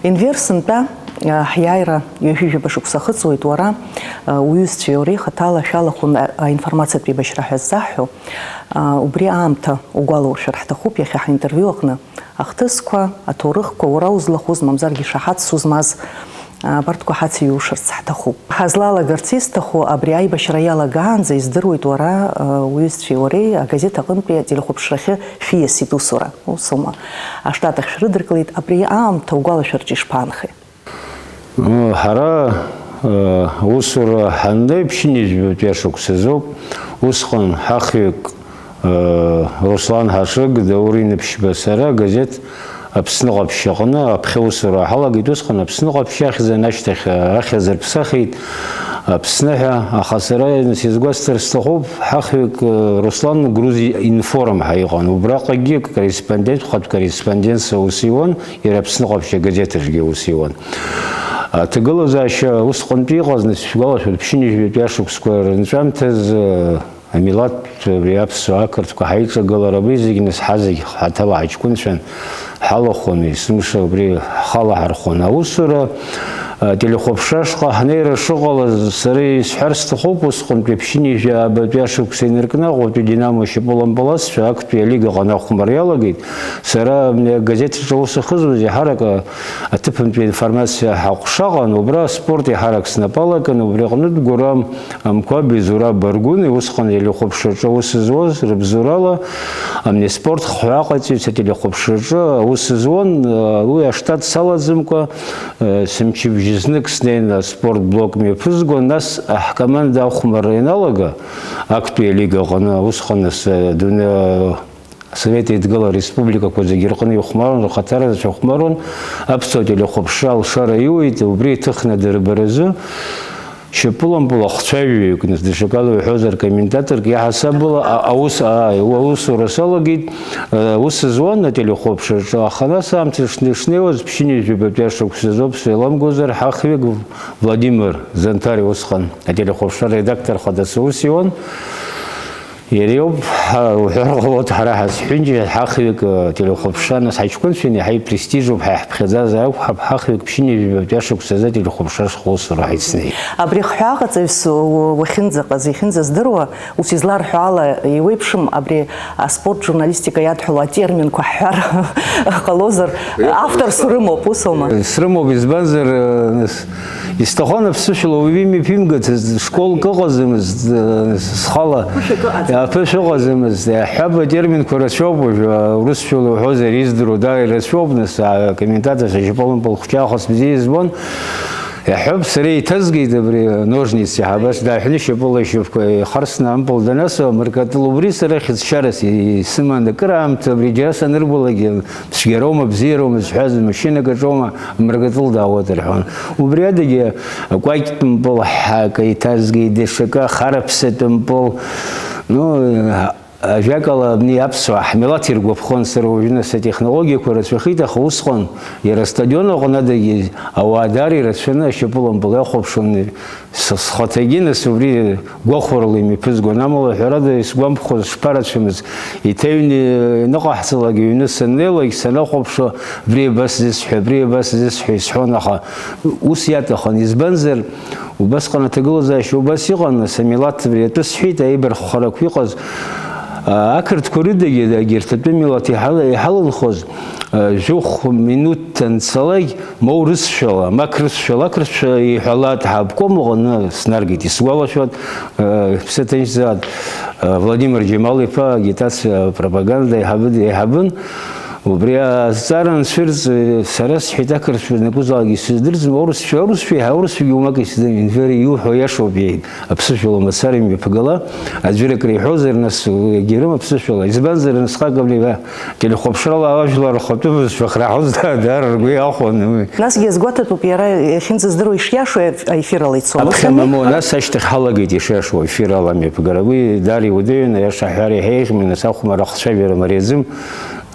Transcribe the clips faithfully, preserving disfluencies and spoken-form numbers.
Енвер, сынтәа, а, ҳиааира ҩажәижәаба шықәса ахыҵуеит, уара, а, уҩызцәеи уареи хаҭала шәалахәын, а, аинформациатә еибашьра ҳәа ззаҳҳәо, а, убри аамҭа угәалауршәар ҳҭахуп иахьа ҳинтервиу аҟны. Ахҭысқәа, аҭоурыхқәа, уара узлахәыз, мамзаргьы ишаҳаҭс узмаз, а, абарҭқәа ҳацеиҩушарц ҳҭахуп. Ҳазлалагарц исҭаху, абри аибашьра иалагаанӡа издыруеит уара, а, уҩызцәеи уареи агазеҭ аҟынтәи ателехәаԥшрахьы шәиасит усура, усума? Аштат ахь шәрыдыркылеит, абри аамҭа угәалашәарц ишԥаанхеи? Ҳара, э, усура ҳаннеи ԥшьынҩажәи жәбатәи ашықәсазоуп. Усҟан ҳахҩык, э, Руслан Ҳашыг, Даур Инаԥшьба, сара агазеҭ Аԥсны Ҟаԥшь аҟны аԥхьа усура ҳалагеит. Усҟан Аԥсны Ҟаԥшь ахьӡ анашьҭахь, ахьӡ рԥсахит Аԥсны ҳәа, аха сара сизгәасҭар сҭахуп, ҳахҩык, э, Руслан Грузиа информ ҳәа иҟан. Убраҟагьы корреспондент, хатә корреспондент аус иуан. Иара Аԥсны Ҟаԥшь агазеҭ аҿгьы аус иуан. Аҭагылазаашьа усҟантәи иҟаз, нас, шәгәалашәоит, ԥшьынҩажәи жәбатәи ашықәсқәа рынҵәамҭазы, амилаҭ, абри аԥсуа, ақырҭқәа ҳаиҿагылара, абри зегь, нас, ҳазегь хаҭала ҳаҷкәынцәан ҳалахәын, есымша убри ҳхала ҳархон. Аусура, а, телехәаԥшра ашҟа ҳнеира шыҟалаз, сара исҳәар сҭахуп, усҟантәи ԥшьынҩажәи жәабатәи ашықәса инаркны Аҟәатәи Динамо шьапылампыласцәа актәи алига аҟны ахәмарра иалагеит. Сара абни агазеҭ аҿы аус ахызуаз, еиҳарак, а, аҭыԥантәи аинформациа ҳаҟәшаҟан, убра аспорт еиҳарак снапы алакын, убри аҟнытә Гәырам Амқәаби, Зураб Баргәыни усҟан ателехәаԥшраҿы аус зуаз рыбзоурала, абни аспорт хҳәааҟаҵаҩцәа ателехәаԥшраҿы аус зуан, а, уи аштат салаӡамкәа, а, сымчыбжь знык снеины аспорт блок мҩаԥызгон, нас ҳкоманда ахәмарра ианалага, актәи алига аҟны, усҟан ас-, адунеи, Асовет Еидгыла ареспубликақәа зегьы рҟны ихәмаруан, рхаҭаразы ахәмаруан, аԥсуа телехәаԥшра алшара иуеит, убри иҭыхны адырбаразы шьапылампыл ахцәажәаҩык, нас, даҽакала уҳәозар, комментаторк, иаҳасабала а-, аус, ааи, уа-, аусура салагеит, э, ус зуан ателехәаԥшраҿы, аха нас аамҭа шне-, шнеиуаз ԥшьынҩажәи жәабатәи ашықәсазоуп, сеиламгозар, ҳахҩык Владимир Занҭариа усҟан ателехәаԥшра редактор хадас аус иуан. Иара иоуп, ҳа, уҳәар ҟалоит, ҳара ҳазҳәынџьа ҳахҩык, э, телехәаԥшра, нас ҳаҷкәынцәан иаҳа ипрестижуп, ҳа иаҳԥхьаӡазар акәхап, ҳахҩык ԥшьынҩажәи жәабатәи ашықәсазы ателехәаԥшра шхәыцура ҳаицнеит. Абри ахҳәааҟаҵаҩыс у-, уахьынӡаҟаз, иахьынӡаздыруа, ус изларҳәо ала, еиуеиԥшым абри аспорт журналистика иадҳәало атерминқәа ҳҳәар ҟалозар, авторс урымоуп, усоума? Срымоуп, избанзар, э, нас, Исҭахын аԥсышәала уаҩы имҩаԥимгацызт, школк ыҟаӡамызт, э, схала. Ԥышәак ыҟаӡам. Аԥышәа ыҟаӡамызт. Иаҳҳәап, атерминқәа рацәоуп уажәы, урысшәала уҳәозар, издыруа даара ирацәоуп, нас, акомментаторцәа шьапылампыл хәҷаахыс бзиа избон. Иаҳҳәап, сара еиҭазгеит абри ножниц, иаҳабас дааҳәны шьапыла ишьапқәа ихарсны ампыл данасуа, амыркатыл убри сара хьыӡшьарас исыман, акыраамҭа абри џьара санырбалакгьы, Цәгьароума, бзиароума зҳәаз, машьынак аҿоума, амыркатыл даауеит рҳәон. Убри адагьы акәакьтә мпыл ҳәа акы иҭазгеит, даҽакы ахараԥсатә мпыл. Ну, ажәакала, абни аԥсуаа ҳмилаҭ иргәаԥхон, сара уажәы нас атехнологиақәа рацәахеит, аха усҟан иара астадион аҟны адагьы ауаа даара ирацәаны ашьапылампыл иахәаԥшуан. С-, схаҭагьы, нас, убри гәахәарыла имҩаԥызгон, амала, ҳәарада, исгәамԥхоз шԥарацәамыз, иҭаҩны ианыҟаҳҵалак, иҩны саннеилак, санахәаԥшуа, абри абас зысҳәа, абри абас зысҳәа исҳәон, аха ус иаҭахын. Избанзар, убасҟан аҭагылазаашьа убас иҟан, нас, амилаҭ абри атәы сҳәеит, аибарххарақәа иҟаз, а, ақырҭқәа рыдагьы, егьырҭ атәы милаҭ иҳал-, иҳаланхоз, а, жәохә минуҭ анцалак, Моу рысшәала, ма қрысшәала, ақырҭшәа иҳәалат ҳа аобком аҟны снаргеит. Исгәалашәоит, э, ҳәсҭа ҭынчзааит, э, Владимир Џьамал-иԥа агитациа, апропаганда аиҳабы, аиҳабын. Убри азҵаара анцәырҵ, сара сҳәеит, ақырҭцәа данакәызаалак исыздырӡом, аурысшәа, аурысшәа, аурысшәагьы уамак исыздырӡом, Енвери иуҳәо иашоуп, иҳәеит, аԥсышәала мацара имҩаԥгала, аӡәыр акры иҳәозар, нас, егьирым аԥсышәала, избанзар, насҟак абри ателехәаԥшрала ажәлар рхатәы бызшәа храҳәоз даара ргәы иахәон уи. Насгьы иазгәаҭатәуп иара иахьынӡаздыруа ишиашоу аефирала ицон, ус Аԥхьа ами? Мамоу, нас ашьҭахь ҳалагеит ишиашоу аефирала амҩаԥгара. Уи даара иуадаҩын, аиаша аҳәар иаҳа еиӷьми, нас ахәмарра ахцәажәара мариаӡым.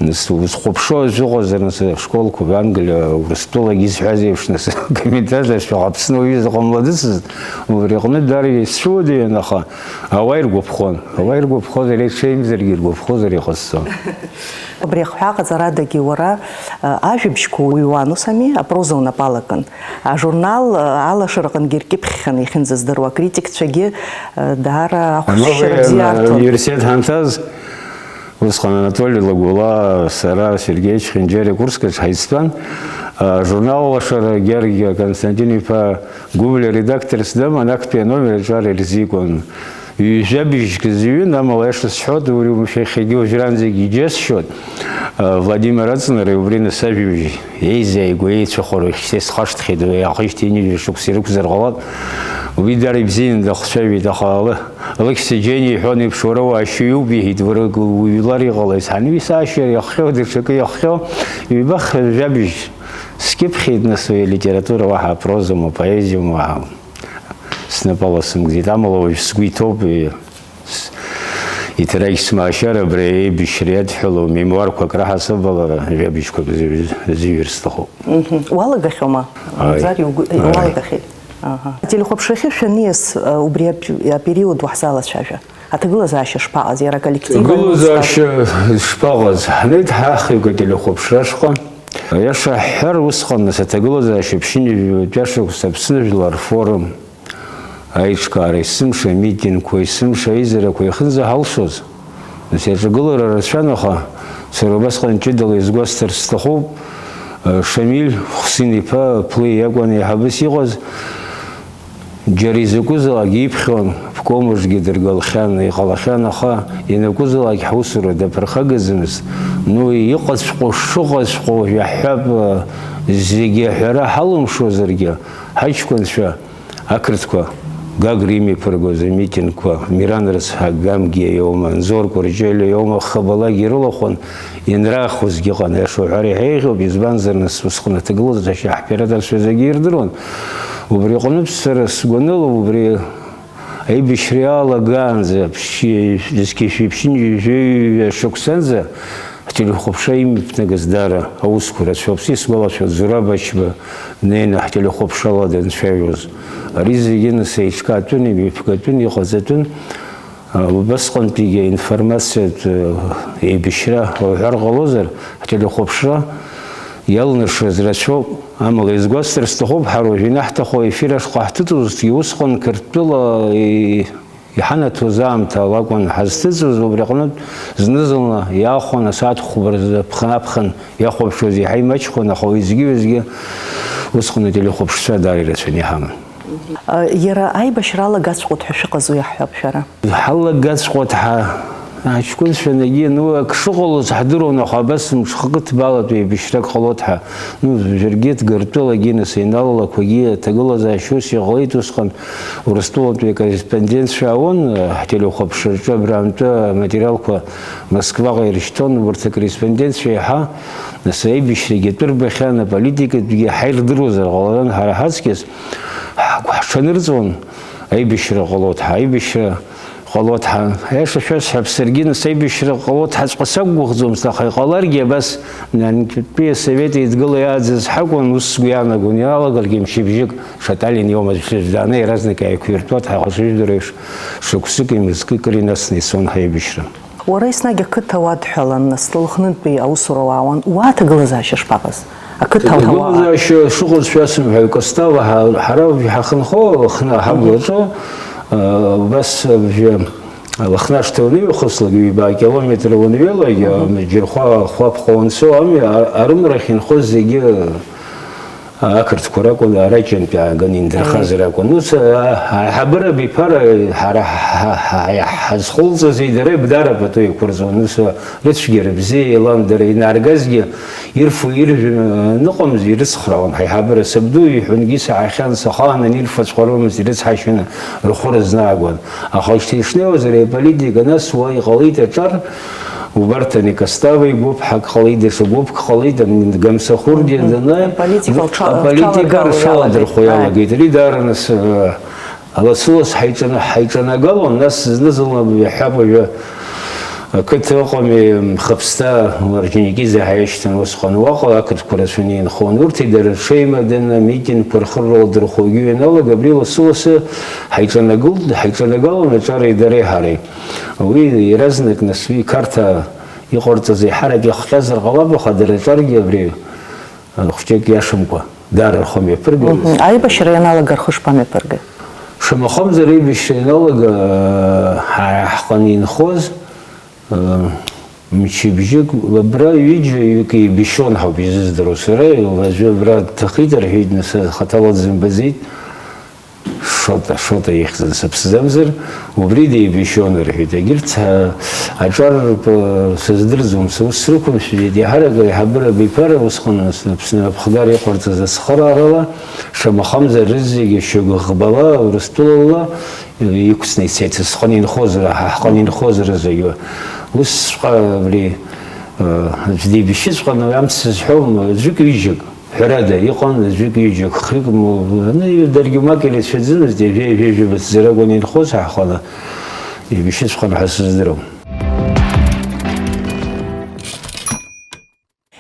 Нас узхәаԥшуа зыҟазар, нас ашколқәа, Англиа, Урыстәылагьы изҳәаз еиԥш, нас акомментаторцәа Аԥсны уаҩы заҟа младыцызт, убри аҟны даара исцәыуадаҩын, аха ауаа иргәаԥхон. Ауаа иргәаԥхозар, еиҽеимзаргьы иргәаԥхозар иҟазҵон. Абри ахҳәааҟаҵарадагьы уара, а, ажәабжьқәа уҩуан, ус ами, апроза унапалакын. Ажурнал, а, алашараҟынгьы иркьыԥхьхьан иахьынӡаздыруа, акритикцәагьы, а, даара ахәшьара бзиа арҭон. Университет ҳанҭаз, усҟан Анатоли Лагәлаа, сара, Сергеи Чхинџьариа курск аҿы ҳаицтәан. Ажурнал Лашара Георги Константин-иԥа Гәыблиа редакторс дыман, актәи аномер аҿы ар ирзикуан. Ҩажәа бжьк зҩын, амала аиаша сҳәоит, уи уамашәа иахьагьы уажәраанӡагьы иџьасшьоит. Владимир Аҵнари убри нас ажәабжь еизааигәа еицәахароу ихьсеи схашҭхьеит, уи иаахижьҭеи ҩажәа шықәса ирықәзар ҟалап. Уи дара ибзианы дахцәажәеит, аха ала Алықьса Џьениа иҳәон еиԥш, уара уаашьаҩуп, иҳәеит, уара уҩлар иҟалаз. Ҳанҩыс аашьара иахҟьо, даҽакы иахҟьо, ҩба-хԥа жәабжь скьыԥхьеит, нас уи алитература уаҳа апрозоума, апоезиоума уаҳа снапала сымкӡеит. Амала уажә сгәы иҭоуп, с-, иҭарагь смаашьар абри аибашьра иадҳәалоу мемуарқәак раҳасабала жәабжьқәак зыҩ-, зыҩыр сҭахуп. Мгм. Уалагахьоума? Ааи. Мамзар иугәы-, ааи, уалагахьеит? Аҳа. Ателехәаԥшрахьы шәаниас, а, убри ап-, апериод уаҳзалацәажәа. Аҭагылазаашьа шԥаҟаз, иара аколлектив аҩныҵҟа? Аҭагылазаашьа шԥаҟаз? Ҳнеит ҳахҩык ателехәаԥшрашҟа. Аиаша ҳҳәар, усҟан нас аҭагылазаашьа ԥшьынҩажәи жәаба шықәса Аԥсны жәлар рфорум, аиҿкаара есымша, амитингқәа есымша, аизарақәа иахьынӡаҳалшоз, нас иаҿагылара рацәан, аха сара убасҟан ҷыдала изгәасҭарц сҭахуп, Шамиль Хәсин-иԥа Плы иакәын еиҳабыс иҟаз, џьара изакәызаалак иԥхьон, обкомаҿгьы дыргалахьан, иҟалахьан, аха ианакәызаалак ҳусура даԥырхагаӡамызт. Ну, иҟаҵәҟьоу шыҟаҵәҟьоу жәаҳҳәап, зегьы аҳәара ҳалымшозаргьы, ҳаҷкәынцәа, ақырҭқәа Гагра имҩаԥыргоз амитингқәа, Миран рыцҳа Гамгиа иоума, Анзор Кәарҷелиа иоума, хабалагьы ирылахәын, ианраахозгьы ыҟан, аиаша уҳәар иаҳа еиӷьуп, избанзар, нас усҟан аҭагылазаашьа ҳоператорцәа зегьы ирдыруан. Убри аҟнытә сара сгәаныла, убри аибашьра иалагаанӡа, ԥшьи-, зқьи жәшәи ԥшьынҩажәи жәаҩа шықәсанӡа, Ҳтелехәаԥшра имҩаԥнагаз даара аусқәа рацәоуп. Са исгәалашәоит, Зураб Ачба днеины ҳтелехәаԥшрала данцәажәоз. Ари зегьы нас еиҿкаатәын, имҩаԥгатәын, иҟаҵатәын. Убасҟантәигьы аинформациатә еибашьра уҳәар ҟалозар, ҳтелехәаԥшра иалнаршаз рацәоуп. Амала, изгәасҭар сҭахуп, ҳара уажә ианаҳҭаху аефир ашҟа ҳҭыҵуазҭгьы, усҟан Қырҭтәыла и-, Иҳанаҭоз аамҭала акәын ҳазҭыҵыз, убри аҟнытә зны-зынла иаахәон асааҭ хәба рзы аԥхын-аԥхын иахәаԥшуаз иаҳа имаҷхон, аха уеизгьы-уеизгьы усҟан ателехәаԥшцәа даара ирацәаны иҳаман. Иара аибашьра алагаҵәҟьоуп ҳәа шәыҟазу иаҳҳәап шәара? Ҳалагаҵәҟьоит ҳа, аҷкәынцәа, егьи, ну, ак шыҟалоз ҳдыруан, аха абас мҽхакы ҭбаалатәи еибашьрак ҟалоит ҳа. Ну, жәыргьы Ҭгартәылагьы, нас, еиналалақәагьы аҭагылазаашьа ус иҟалеит усҟан. Урыстәылатәи акорреспондентцәа аауан, ҳтелехәаԥшраҿы абраантәы аматериалқәа Москваҟа ирышьҭон, убарҭ акорреспондентцәа еиҳа, нас, аибашьрагьы атәы рбахьан, аполитикатәгьы ҳаирдыруазар ҟаларын ҳара ҳаҵкьыс, ҳгәы ҳҽанырҵон, аибашьра ҟалоит ҳәа, аибашьра ҟалоит ҳәа. Аиаша шәасҳәап, саргьы, нас, аибашьра ҟалоит ҳәаҵәҟьа сақәгәыӷӡомызт, аха иҟаларгьы абас, нанкьатәи асовет еидгыла иааӡаз ҳакәын, ус сгәы иаанагон, иалагаргьы мчыбжьык. Шаталин иоума, зшьыжәдааны иаразнак ааиқәиртәуа, дҳаихәаҽыжәдыруа еиԥш, шықәсыки мызки кыр инасны ицон ҳаибашьра. Уара еснагь ақыҭа уадҳәалан, нас, Лыхнытәи аусура уаауан, уа аҭагылазаашьа шԥаҟаз? Ақыҭа уҳауаа. Аҭагылазаашьа шыҟаз шәасымҳәаи, Костава ҳа-, ҳара уажә ҳахынҳәуа Лыхны аҳабла аҿы, а, убас абжьы Лыхны ашҭа уанымҩахыслак, ҩба километр уанҩеилак, а, Џьырхәа, Хәаԥхо уанцо ами, а-, арымрахь инхоз зегьы Ақырҭқәа ракәын, аракьынтә иааганы индырхазар акәын. Ус, а, аиҳабыра абиԥара ҳара ҳа-, ҳа-, ҳа-, ҳазхылҵыз идара Бдара пату еиқәырҵон. Ус, а, рыцәгьара бзиа еилан, дара инаргазгьы ирфо, иржәны аныҟамыз ирыцхраауан. Ҳаиҳабыра сабду иҳәонгьы саҳахьан, сахаанын ирфаҵәҟьарымызт, ирыцҳашьаны рхәы рызнаагон. Аха шьҭа ишнеиуаз ари аполитика, нас уа иҟалеит аҿар, убарҭ ани Костава игәыԥ ҳак ҟалеит, даҽа гәыԥк ҟалеит, ани Гамсахәыргьы Мгм. данааи, Аполитика лҽа-, аполитика лҽаларгало рҽаладырхәо иалагеит. Иалагеит. Ари даара нас, э, лассы-ласс ҳаиҿаны-, ҳаиҿанагалон, нас зны-зынла иаҳҳәап, уажәы ақыҭа ыҟами, Хыԥсҭа, Орџьоникиӡе ҳәа иашьҭан усҟан уаҟа, ақыҭқәа рацәаны инхон. Урҭи дара рҽеимаданы амитингқәа рхы рладырхәогьы ианалага, абри лассы-лассы ҳаиҿанагылт, ҳаиҿанагалон аҿареи дареи ҳареи. Уи иаразнак нас уи Қарҭаа иҟарҵаз еиҳарак иахҟьазар ҟалап, аха дара аҿаргьы абри, а, хәҷык иашамкәа, даара рхы мҩаԥыргеит. Мгм. Аибашьра ианалага рхы шԥамҩаԥыргеи? Шамахамзар аибашьра ианалага, а, ҳара ҳҟны инхоз, а, мчыбжьык, абра ҩыџьа-ҩык еибашьуан ҳәа ауп изыздыруа сара, аӡәы абра дҭахеит рҳәеит, нас хаҭала дзымбаӡеит. Шоҭа, Шоҭа ихьӡын сыԥсӡамзар, убри деибашьуан рҳәеит. Егьырҭ, а, аҿар ртәы сыздырӡом, сус срықәымшәеит, иаҳарак аиҳабыра абиԥара усҟан Аԥсны аԥхгара иҟарҵаз ацхыраарала, шамахамзар рызегьы шьоук ӷбала, Урыстәылала иқәҵны ицеит, сҟны инхозар, ҳа ҳҟны инхозар зегьы. Усҵәҟьа абри, а, аӡә деибашьыҵәҟьаны амц сызҳәом, аӡәык ҩыџьак. Ҳәарада, иҟан аӡәык-ҩыџьак, хҩык, м-, аны, даргьы умак ирацәаӡамызт, ҩажәа-, ҩажәа быҭ ракәын инхоз ҳаҳхәаны, ибжьыҵәҟьан ҳәа сыздырам.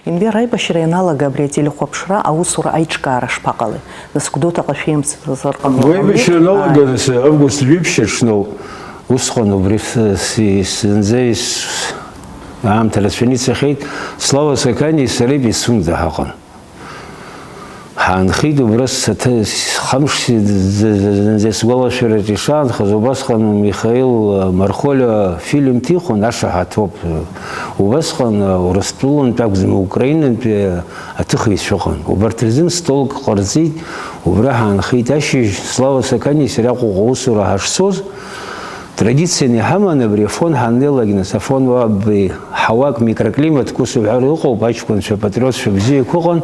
Енвер аибашьра ианалага абри ателехәаԥшра аусура аиҿкаара шԥаҟалеи? Нас Гәдоуҭаҟа шәеимҵәазар ҟамло Уи ҟамлеит? Аибашьра аналаган Ааи. ас-, август жәиԥшь аҽны усҟан убри с-, с-, зынӡа ис-, аамҭа рацәаны ицахьеит, Слава Сакани сареи Пицунда ҳаҟан. Ҳаанхеит убра саҭа-, схамш, зынӡа сгәалашәараҿы ишаанхаз, убасҟан Михаил Мархолиа фильм ҭихуан, ашаҳаҭ ауп. Убасҟан Урыстәылантә акәӡам, Украинантәи аҭыхҩцәа ыҟан. Убарҭ рзын столк ҟарҵеит, убра ҳаанхеит. Ашьыжь Слава Сакани сареи Аҟәаҟа аусура ҳашцоз, традицианы иҳаман абри Афон ҳаннеилак, нас, Афон уа абри ҳауак, микроклиматк ус уҳәар ыҟоуп, аҷкәынцәа, апатриотцәа бзиақәа ыҟан.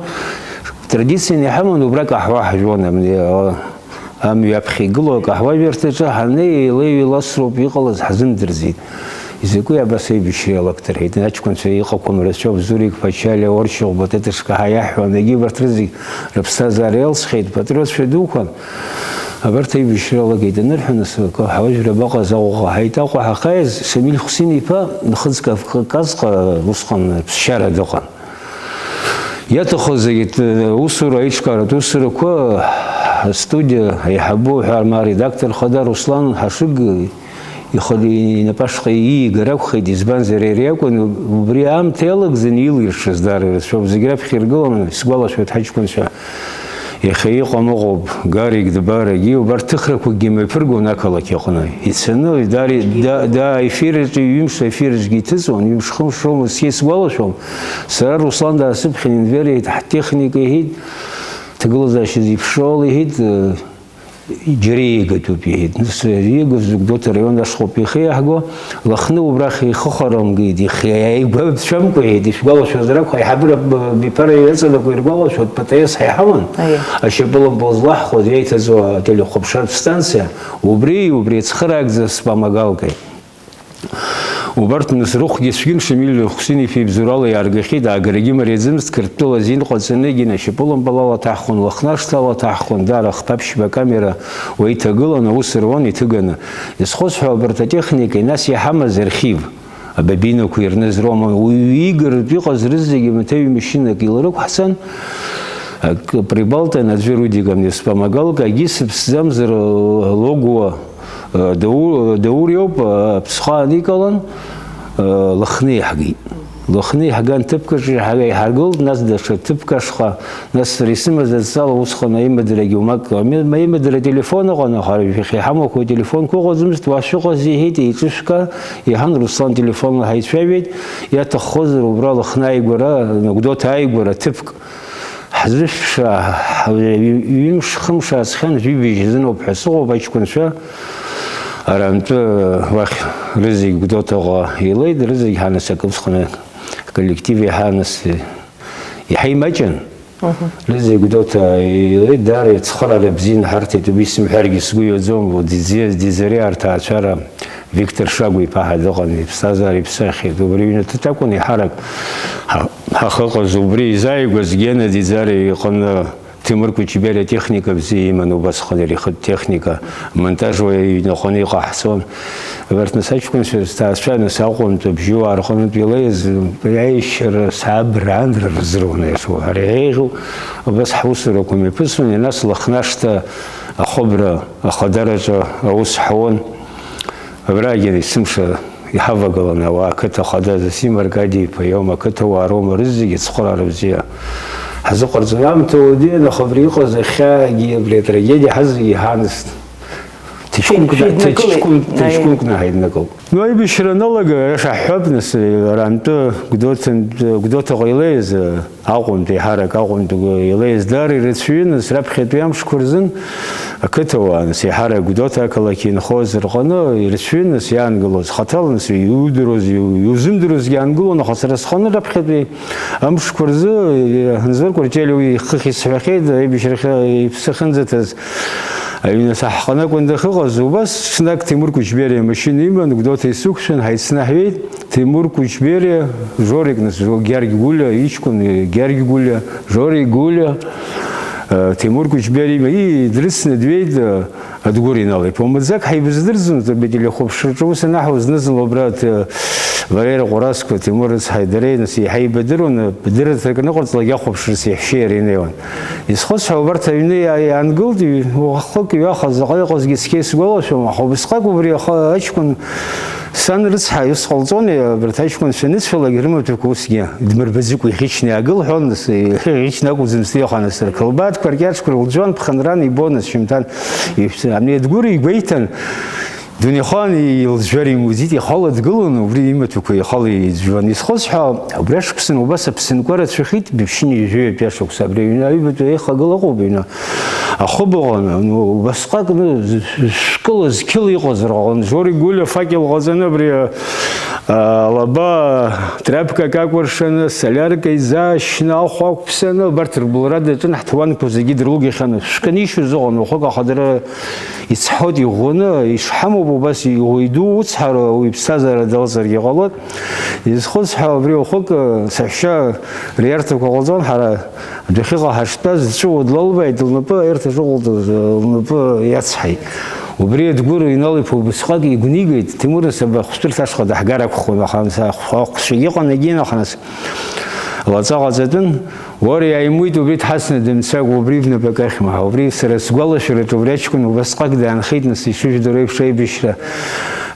Традицианы иҳаман убра акаҳуа ҳжәуан, абни, а, амҩа аԥхьа игылоу акаҳуажәырҭаҿы ҳаннеи, еилеи-еиласроуп иҟалаз, ҳзымдырӡеит. Изакәи абас аибашьра иалакҭарҳәеит, аҷкәынцәа иҟақәам рацәоуп, Зурик Ԥачалиа, Оршьыхә Батетышка ҳәа иаҳҳәон, егьи убарҭ рызегь рыԥсҭазаара иалсхьеит, патриотцәа дуқәан. Абарҭ аибашьра иалагеит анырҳәа, нас, акы, ҳауаажәра абаҟаз Аҟәаҟа ҳаит. Аҟәа ҳахьааиз, Шамиль Хәсин-иԥа, Нхыҵ Кавказҟа усҟан ԥсшьара дыҟан. Иаҭахыз зегьы, т-, усура, аиҿкааратә усурақәа астудиа аиҳабы ҳәа, ма аредактор хада Руслан Ҳашыг ихы инапы ашҟа иигар акәхеит, избанзар, иара иакәын убри аамҭа иалагӡаны илиршаз даара ирацәоуп. Зегь раԥхьа иргыланы, исгәалашәоит, ҳаҷкәынцәа иахьа иҟам ыҟоуп, Гарик Дбарагьы, убарҭ ҭыхрақәакгьы мҩаԥыргон ақалақь аҟны. Ицаны, даара, да-, да, аефир аҿы ҩымш аефир аҿгьы иҭыҵуан, ҩымш-хымш роума, сгәалашәом. Сара Руслан даасыԥхьан, Енвер, иҳәеит, ҳтехника, иҳәеит, ҭагылазаашьа зеиԥшроу ала, иҳәеит, џьара иеигатәуп, иҳәеит. Нас ииагаз Гәдоуҭа араион ашҟоуп ихы иаҳго, Лыхны убрахь ихыхәарамгеит, ихы иааигәа дцәамкәа, иҳәеит, ишәгәалашәозар акәхап, аиҳабыра б-, биԥара иаҵанакуа иргәалашәоит, П Т С ҳәа иҳаман, Аиеи. Ашьапылампыл злаҳхәаз, иаиҭаҵуа ателехәаԥшратә станциа, убри, убри ацхыраагӡа спомогалкеи. Убарҭ нас рыхәгьы цәгьан, Шамиль Хәсин-иԥа ибзоурала иааргахьеит, аагарагьы мариаӡамызт, Қырҭтәыла азин ҟаҵаны, егьи ашьапылампыл ала ҭаҳхон, Лыхны ашҭа ала ҭаҳхон, даара хԥа-ԥшьба акамера уа иҭагылан, аус руан, иҭыганы. Изхысҳәо, абарҭ атехникеи, нас иҳамаз архив, абобинақәеи рныз роума, уи иигарантә иҟаз рызегьы маҭәеи машьынак иларықәҳҵан, ак-, Прибалтен аӡәы Рудик амни спомогалка, егьи сыԥсӡамзар, логуа, Даур, Даур иоуп, аԥсхәы ааникылан, Лыхны иаҳгеит. Лыхны иаҳган ҭыԥк аҿы иаҳа-, иаҳаргылт, нас даҽа ҭыԥк ашҟа, нас сара исымаз адҵала усҟан аимадарагьы умак, ами-, аимадара ателефон ыҟан, аха уажәы иахьа иҳамақәоу ателефонқәа ыҟаӡамызт, уа шәыҟаз, иҳәеит, еиҿышәка, иҳан, Руслан телефонла ҳаицәажәеит, иаҭаххозар убра Лыхны ааигәара, Гәдоуҭа ааигәара ҭыԥк. Зышәша, ҩымш-хымш ааҵхьан, жәибжь азыноуп ҳәа сыҟоуп, аҷкәынцәа арантәы уахь рызегь Гәдоуҭаҟа илеит, рызегь ҳанасыԥ усҟан аколлектив иаҳа нас иаҳа имаҷын. Рызегь Гәдоуҭа илеит, даара ицхыраара бзианы ҳарҭеит, убри сымҳәаргьы сгәы иаӡом, Дизариа, Дизариа арҭаацәара. Виктор Шагәа-иԥа ҳәа дыҟан, иԥсҭазаара иԥсахит. Убри ҩнаҭа акәын еиҳарак ҳа-, ҳахьыҟаз, убри изааигәаз Гена Дизариа иҟны Ҭемыр Кәычбериа техника бзиа иман, убасҟан иара ихатә техника, амонтаж уаҩы иҩнаҟны иҟаҳҵон. Абарҭ нас аҷкәынцәа рҭаацәа, нас Аҟәантәи абжьыуаа рҟынтә илеиз, аиашьара саабра анра рзыруан, иашоу ҳәа иеиӷьу, убас ҳусурақәа мҩаԥысуан, нас Лыхнашҭа ахыбра ахадараҿы аус ҳауан. Абрагьы есымша иҳавагылан ауаа, ақыҭа хада Зосим Аркадиев-иԥа иоума, ақыҭауаа роума, рызегьы цхыраара бзиа ҳазыҟарҵон. Аамҭа уадаҩын, аха абри иҟаз ахьаагьы, абри атрагедиа ҳазегьы иҳанасит. Ҭаҷкәымкны, Шәеиднакылеит. ҭаҷкәым-, Аи. ҭаҷкәымкны ҳаиднакылт. Ну, аибашьра аналага, иаша ҳҳәап, нас, арантәы Гәдоуҭантә-, Гәдоуҭаҟа илеиз, Аҟәантәи, еиҳарак Аҟәантәи илеиз даара ирацәаҩын, нас, раԥхьатәи амшқәа рзын ақыҭауаа, нас, еиҳарак Гәдоуҭа ақалақь инхоз рҟны ирацәаҩын, нас, иаангылоз, хаҭала, нас, иудыруаз, иу-, иузымдыруазгьы аангылон, аха сара сҟны раԥхьатәи амшқәа рзы, ҳанзлыркуа Ҷелиа уи ихыхь исҳәахьеит, аибашьрахь иԥсы ахьынӡаҭаз, аҩнаҭа ҳҟны акәын дахьыҟаз, убас ҽнак Ҭемыр Кәычбериа имашьына иман, Гәдоуҭа исықәшәан, ҳаицнаҳәеит. Ҭемыр Кәычбериа, Жорик, нас, Жо-, Гьаргь Гәлиа иҷкәын, Гьаргь Гәлиа, Жорик Гәлиа, э, Ҭемыр Кәычбериа има-, ии, дрыцны дҩеит, э, Адгәыр инала иԥа. Умбаӡакгьы ҳаибаздырӡом, ҳтелехәаԥшраҿы ус анаҳау зны-зынла убра, э, Валери Ҟәарасқәа, Ҭемыр рыцҳаи дареи, нас, еиҳа еибадыруан, э, дырраҭарак аныҟарҵалак иахәаԥшырц иаҳәшьеи иареи инеиуан. Исхысҳәаау убарҭ аҩны иа-, иаангылт, ҩ-, уахык ҩаха заҟа иҟазгьы цқьа исгәалашәом, аха убысҟак убри аха аҷкәын Сан рыцҳа, ус ҟалҵони, абарҭ аҷкәынцәа аныцәалак рымаҭәақәа усгьы дмырбаӡыкәа иӷьычны иаагыл ҳәон, нас, иӷьычны акәӡамызт иҟан, нас, рқылбаатәқәа, ркьаҿқәа рылҵәон, ԥхынран ибон, нас, шьымҭан иԥсы, ани Адгәыр игәеиҭан, дунеихаан илӡәӡәар имуӡеит, ихала дгылан, убри имаҭәақәа ихала иӡәӡәон. Исхысҳәаау, убри ашықәсан убас аԥсынкәа рацәахеит, ԥшьынҩажәаҩытәи ашықәса, абри аҩны аҩбатәи аихагыла ыҟоуп, аҩны. Ахыб ыҟан, ну, убасҟак, ну, з-, з-, шәкыла, зқьыла иҟазар ҟалон. Жорик Гәлиа факел ҟаҵаны абри, а, алаба тряпкак акәыршаны, солиарка изаашьны, ахә ақәԥсаны, абарҭ рбылра даҿын, ҳҭуанқәа зегьы дрылгахьан. Шәкы анишьоз ыҟан, уахык аха дара ицҳауеит иӷәӷәаны, ишҳамоуп убас иӷәы иду уцҳара, уи иԥсҭазаара далҵыргьы ҟалоит. Изхысҳәаау абри уахык, саҳәшьа риарҭақәа ҟалҵон, ҳара адәахьыҟа ҳаштәаз, дҵәыуо длалбааит, лнапы аирҭаҿ ыҟалҵаз, лнапы иацҳаит. Убри Адгәыр Инал-иԥа убысҟак игәнигеит, Ҭемыр, нас абри ахәшәтәырҭа ашҟа даҳгар акәхон, аха анс ахә-, ахәцәагьы ыҟан егьин, аха нас лаҵа ҟаҵатәын. Уара иааимуит, убри дҳацны дымцакәа, убри ибнапык ахьма, убри сара сгәалашәараҿы убри аҷкәын убасҟак даанхеит, нас ишыжәдыруа еиԥш аибашьра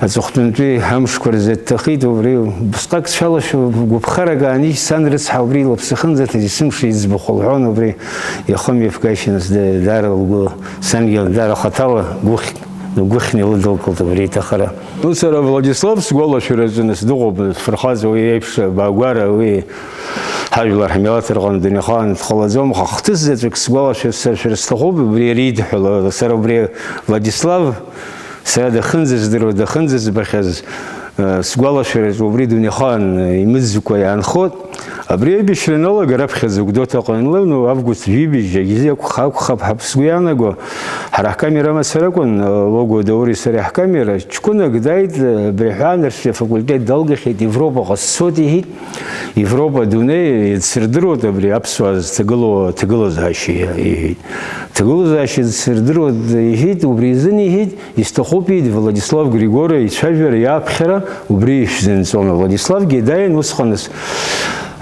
аҵыхәтәантәи амшқәа рзы дҭахеит, убри убасҟак сшәалашәо гәыԥхарак ааниз, сан рыцҳа убри лыԥсахынӡаҭаз есымша иӡбахә лҳәон, убри ихы мҩаԥгашьа, нас да-, даара лгәы, сангьы даара хаҭала гәыхь-, гәыхьны илыдылкылт убри иҭахара. Ну, сара Владислав сгәалашәараҿы, нас, дыҟоуп, фырхаҵа уи еиԥш, абаагәара уи Ҳажәлар ҳмилаҭ рҟны дунеихаан дҟалаӡом, аха хҭыс заҵәык сгәалашәар, сашәар сҭахуп, убри иара идҳәала, сара убри Владислав, сара дахынӡаздыруа, дахынӡазбахьаз, э, сгәалашәараҿы убри дунеихаан имыӡкәа иаанхоит. Абри аибашьра аналага раԥхьаӡа Гәдоуҭаҟа ианлымоу август жәибжь агьизы акәха-, акәхап ҳәа сгәы иаанаго, ҳара ҳкамера мацара акәын, э, Логуа Даури сареи ҳкамера, ҷкәынак дааит, э, абри аҳәаанырцәтәи афакультет далгахьеит, Европаҟа сцоит, иҳәит. Европа адунеи дсырдыруеит абри аԥсуаа зҭагылоу аҭагылазаашьа, иҳәеит. Ҭагылазаашьа дсырдыруеит, иҳәеит, убри изын, иҳәеит, исҭахуп, иҳәеит, Владислав Григориа ицәажәара, иаԥхьара, убри ишәзынҵома. Владиславгьы дааин усҟаныс,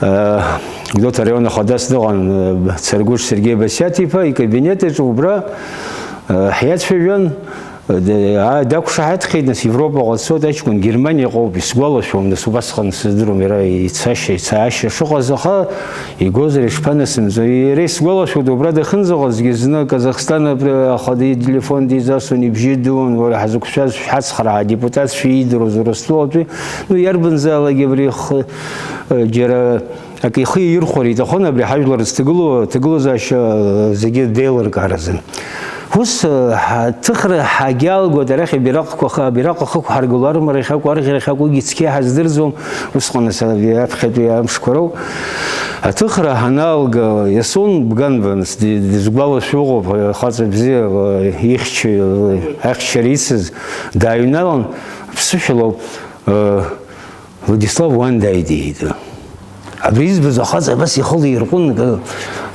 э, Гәдоуҭа араион ахадас дыҟан, э, Царгәыш Сергеи Басиаҭ-иԥа икабинет аҿы убра, э, ҳиацәажәан, Д-, а, дақәшаҳаҭхеит, нас, Европаҟа дцоит аҷкәын, Германиаҟа ауп, исгәалашәом, нас, убасҟан сыздыруам иара ицашьа, ицаашьа шыҟаз, аха игозар ишԥанасымҵо? Иара исгәалашәоит, убра дахьынӡаҟазгьы зны Казахстан абри ахада ителефон дизасуан, ибжьы дууан, уара ҳазықәшәаз шәҳацхраа, адепутатцәа иидыруаз Урыстәылатәи, ну, иарбанзаалак абри х-, џьара Акы ихы иирхәар иҭахын абри ҳажәлар зҭагылоу аҭагылазаашьа зегьы деилыркааразы. Ус, ҳа-, ҭыхра ҳагьаалгоит арахь абираҟқәа ха-, абираҟ ахықә ҳаргыло армарахь акәу, арӷьарахь акәугьы цқьа иҳаздырӡом, усҟан ас-, аԥхьатәи амшқәа роуп. Аҭыхра ҳанаалга, Иасон Бганба, нас, ди-, дызгәалашәо ыҟоуп, ахаҵа бзиа, ихьчаҩ, ахьчара ицыз, дааҩналан, ԥсышәала ауп. Владислав уан дааит, иҳәеит. Абри избаз ахаҵа абас ихы лаирҟәын,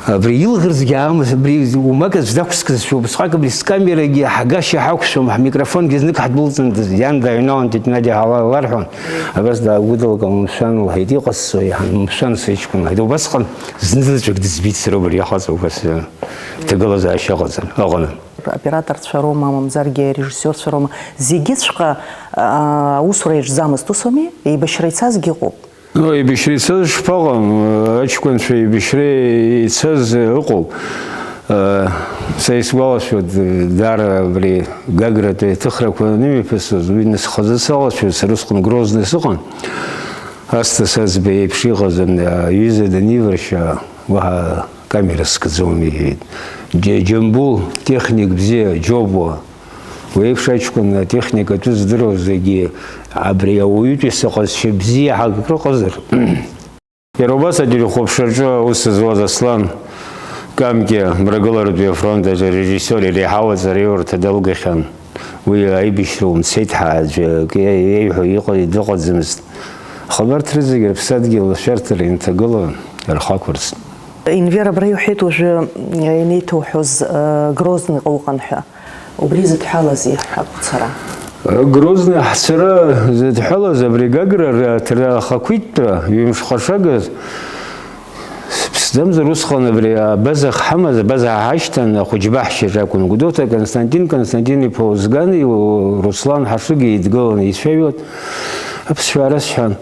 абри илаӷырӡгьы аамыз, абри умак аӡә дақәскызшәа, убасҟак абри скамерагьы ҳагашьа ҳақәшәом, ҳмикрофонгьы знык ҳдәылҵындаз, иан дааҩналан, тетрадь ала-, ларҳәон, абас даагәыдылкылан, мшәан, лҳәеит, иҟасҵои, мшәан, сыҷкәын, лҳәеит, убасҟан зны заҵәык дызбеит сара убри ахаҵа, убас, э, иҭагылазаашьа ыҟаӡам, ыҟаны. Аоператорцәа роума, мамзаргьы арежиссиорцәа роума, зегьыҵәҟьа, аа, аусура иаҿӡамызт, ус ауми? Еибашьра ицазгьы ыҟоуп. Ну, еибашьра ицаз шԥаҟам, аҷкәынцәа еибашьра ицаз ыҟоуп. Са исгәалашәоит, даара абри Гагратәи аҭыхрақәа анымҩаԥысуаз, уи нас хазы салацәажәоит, сара усҟан Грозный сыҟан. Асҭа Саӡба иеиԥш иҟаз, аҩыза даниваршьа, уаҳа камера скӡом, иҳәеит. Џьа-, Џьамбул, техник бзиа, Џьобуа. Уи еиԥш аҷкәын атехника атәы здыруаз зегьы абри ауаҩытәыҩса ҟазшьа бзиа ҳәа акрыҟазар? Иара убас ателехәаԥшраҿы аус зуаз Аслан Камкиа, Мрагыларатәи афронт аҿы арежиссиор иреиҳау аҵараиурҭа далгахьан. Уи аибашьра умцеит ҳәа аӡәы акы иеиҳәо иҟа-, дыҟаӡамызт. Аха абарҭ рызегьы рыԥсадгьыл ашәарҭара инҭагылан, рхы ақәырҵт. Енвер, абра иуҳәеит уажәы, э, инеиҭауҳәоз, э, Грозныҟа уҟан ҳәа. Убри зыдҳәалазеи ҳәа ацара? Грозный ҳцара зыдҳәалаз абри Гагра ра-, ра-, ахақәиҭтәра, ҩымш хашагаз, сыԥсӡамзар усҟан абри абаза ҳамаз, абаза ҳашьҭан, ахәыҷбаҳчаҿ акәын. Гәдоуҭа Константин, Константин-иԥа Озгани, Руслан Ҳашыги еидгыланы ицәажәон. Аԥсшәа арасҳәан,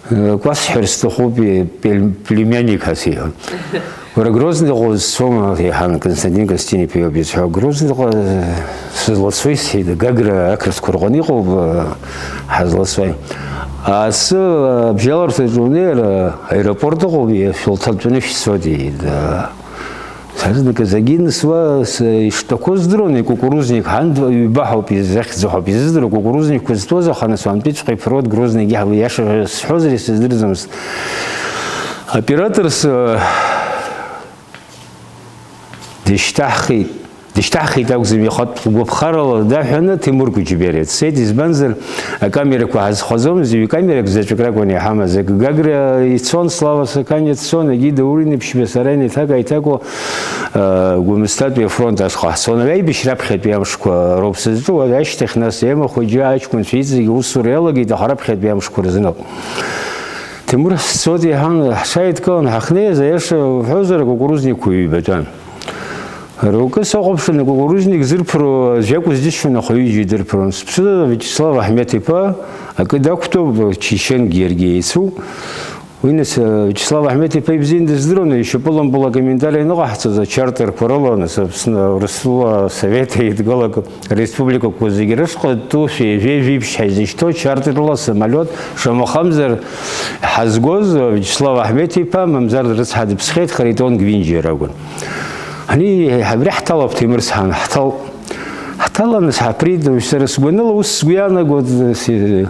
Кәасҳәар сҭахуп, пель-, племянник ҳәа сиҳәон. Уара Грозныҟа узцома? Иҳәан, Константин Константин-иԥа иоуп изҳәо. Грозныҟа сызлацои, сҳәеит, Гагра ақырҭқәа рҟны иҟоуп, ҳазлацои. Асы абжьаларҭаҿ унеир, аеропорт ыҟоуп, шәылҭатәаны шәцоит, иҳәеит. Сазныказ агинс уа с-, иштәақәоу здыруан, икукурузник, ҳан д-, ҩба ҳауп изахьӡу ҳауп изыздыруа, кукурузникқәа зҭоз, аха нас уантәиҵәҟьа иԥыруеит Грозныигьы ҳәа, иаша сҳәозар исыздырӡомызт. Операторс, э, дышьҭаҳхит, дышьҭаҳхит акәӡам, ихатә гәаԥхарала даҳәаны Ҭемур Кәыҷбериа дцеит, избанзар, акамерақәа ҳазхаӡомызт, ҩ-камерак заҵәык ракәын иҳамаз, акы Гагра ицон, Слава Саканиа дцон, Агида Уринеиԥшьба, сара инеиҭак-ааиҭакуа, э, Гәымсҭатәи афронт ашҟа ҳцон. Аибашьра аԥхьатәи амшқәа роуп сызҿу, уажә ашьҭахь нас Ема Хәыҷы, аҷкәынцәа иҵегь аусура иалагеит, аха раԥхьатәи амшқәа рзын ауп. Ҭемур ҳцоит иҳан, ҳҽааидкылан ҳахнеиз, аиаша уҳәозар, акукурузникқәа ҩбатәан. Рукы сахәаԥшын, акукурузник зырԥыруа аӡә иакәыз џьысшьон, аха ҩыџьа идырԥыруан. Сыԥсы Вячеслав Аҳмеҭ-иԥа акы дақәтәоуп, Чеченгьы иаргьы еицу. Уи нас, Вячеслав Аҳмеҭ-иԥа ибзиан дыздыруан, ишьапылампыл акомментариа аныҟаҳҵоз, ачартерқәа рыла, нас, Аԥсны, Урыстәыла Асовет Еидгылак республикақәа зегьы рышҟа тәу шәи жәеи жәиԥшь ҳаизышьҭоу чартерла самолиот, шамахамзар, ҳазгоз Вячеслав Аҳмеҭ-иԥа, мамзар рыцҳа дыԥсхьеит, Харитон Гвинџьиа ракәын. Ани, абри ҳҭалап, Ҭемыр сҳан, ҳҭал-, ҳҭаланы сҳаԥрит, сара сгәаныла ус сгәы иаанагоит, си-,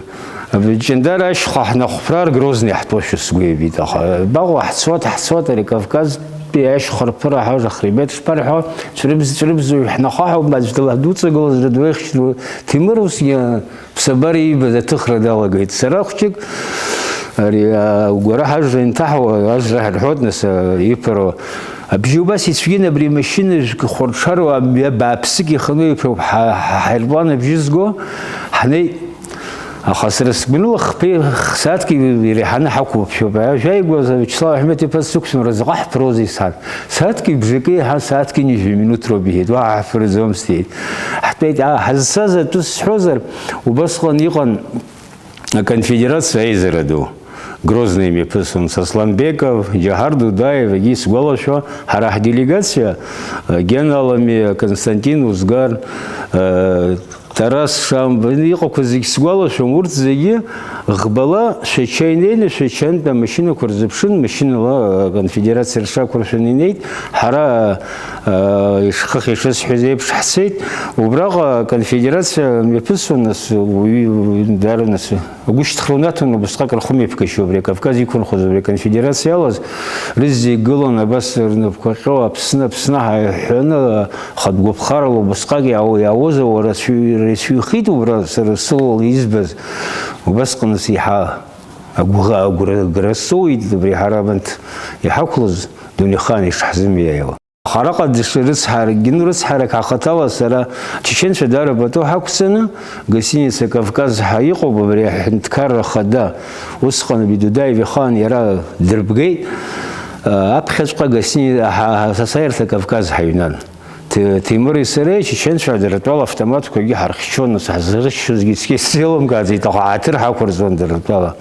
Ҷандара ашьха ҳнахәԥраар Грозный ҳтәошәа сгәы иабеит, аха абаҟоу ҳцот, ҳцот, ари Кавказтәи ашьхарԥыра ҳажа хребет шԥарҳәо, цәрыбз-цәрыбзуҩ ҳнахаҳауп, аӡә дыладуҵагылаз рыдуеихшь ду, Ҭемыр усгьы ԥсабара иибаз аҭыхра далагеит. Сара хәҷык, ари, агәара ҳажра инҭаҳауа, ажра ҳарҳәоит, нас, а, иԥыруа. Абжьы убас ицәгьан абри амашьына жәк хәарҽаруа, мҩа бааԥсык иханы иԥыруп, ҳа-, ҳа-, ҳаирплан абжьы зго, ҳнеит. Аха сара сгәаныла хԥеи сааҭки иреиҳаны ҳақәуп шәоуп. Ажәа игәаз Вячеслав Аҳмеҭ-иԥа сықәшәом, разҟы ҳԥрозеи сан. Сааҭки бжаки еиҳа сааҭки ҩажәи минуҭ роуп иҳәеит, уаҳа ҳаԥырӡомызт иҳәеит. Ҳтәеит, а, ҳазцаз атәы сҳәозар, убасҟан иҟан аконфедерациа аизара ду. Грозный имҩаԥысуан Сосланбеков, Џьаҳар Дудаев, егьи сгәалашәо, ҳара ҳделегациа, э, Гена Аламиа, Константин Узгар, э, Тарас Шамба, иҟақәаз зегь сгәалашәом, урҭ зегьы ӷбала Шәача инеины, Шәачантәи амашьынақәа рзыԥшын, машьынала аконфедерациа рҽақәыршәаны инеит, ҳара, аа, ишхыхь ишысҳәаз еиԥш ҳцеит, убраҟа аконфедерациа мҩаԥысуан, нас, уи, уи, даара, нас, агәышьҭхра унаҭон, убысҟак рхымҩаԥгашьоу, абри Кавказ иқәынхоз, абри аконфедерациа иалаз, рызегь гылан, абас рнапқәа ҟьо, Аԥсны, Аԥсны ҳәа иҳәаны, хатә гәаԥхарала убысҟак иаау-, иаауазар, уара сҩ-, сҩхеит убра, сара сылала избаз, убасҟан еиҳа агәра-, агәра-, агәра соуит, абри ҳара абанҭ иҳақәлаз дунеихаан ишҳзымиааиуа. Араҟа дышрыцҳаракгьы, ну, рыцҳарак ҳахаҭала сара, чеченцәа даара пату ҳақәҵаны, гостиница Кавказ ҳәа иҟоуп, абри аҳәынҭқарра хада, усҟан Бедудаев ихаан иара дырбгеит, аԥхьаҵәҟьа гостини-, ҳа-, ҳа-, асааирҭа Кавказ ҳаҩнан. Ҭе-, Ҭемыри сареи ачеченцәа дыртәала автоматқәагьы ҳархьчон, нас ҳзырччозгьы цқьа исзеилымкааӡеит, аха ҳаҭыр ҳақәырҵон дыртәала.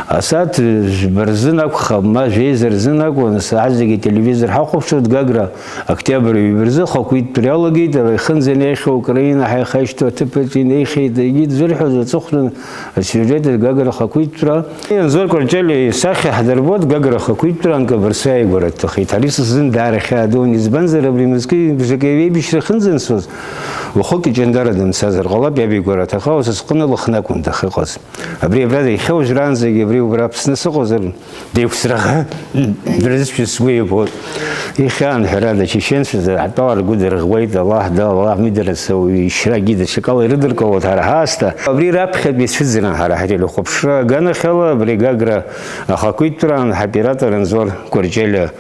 Асааҭ жәба рзын акәхап, ма жәеиза рзын акәын, нас ҳазегьы ателевизор ҳахәаԥшуан, Гагра октиабр ҩба рзы ахақәиҭтәра иалагеит, ара ихынӡа инеихьоу Украина ҳәа ихашьҭоу аҭыԥаҿ инеихьеит, егьи дзырҳәоз аҵыхәтәан асиужет Гагра ахақәиҭтәра. Анзор Кәарҷелиа исахьа ҳдырбоит, Гагра ахақәиҭтәра анкьа Барса иааигәара дҭахеит. Ари са сзын даара хьаа дуун, избанзар абри мызкы бжак еиҩеибашьра ахьынӡанцоз, уахык иҷандара дымцазар ҟалап, иаб игәара аҭаххауа са сҟны лыхны акәын дахьыҟаз. Абри абра деихьа уажәраанӡагьы абри убра Аԥсны сыҟазар, деиқәсраха дырзыԥшыз сгәы иабоит. Ихьаан, ҳәарада, ачеченцәа атәала ргәы дырӷәӷәеит, Аллаҳ да, Аллаҳ мидара са уаҩы ишьрагьы даҽакала ирыдыркылоит ҳара ҳаасҭа. Абри раԥхьатәи ацәыӡра ҳара ҳтелехәаԥшра аганахьала, абри Гагра ахақәиҭтәраан ҳоператор Анзор Кәарҷелиа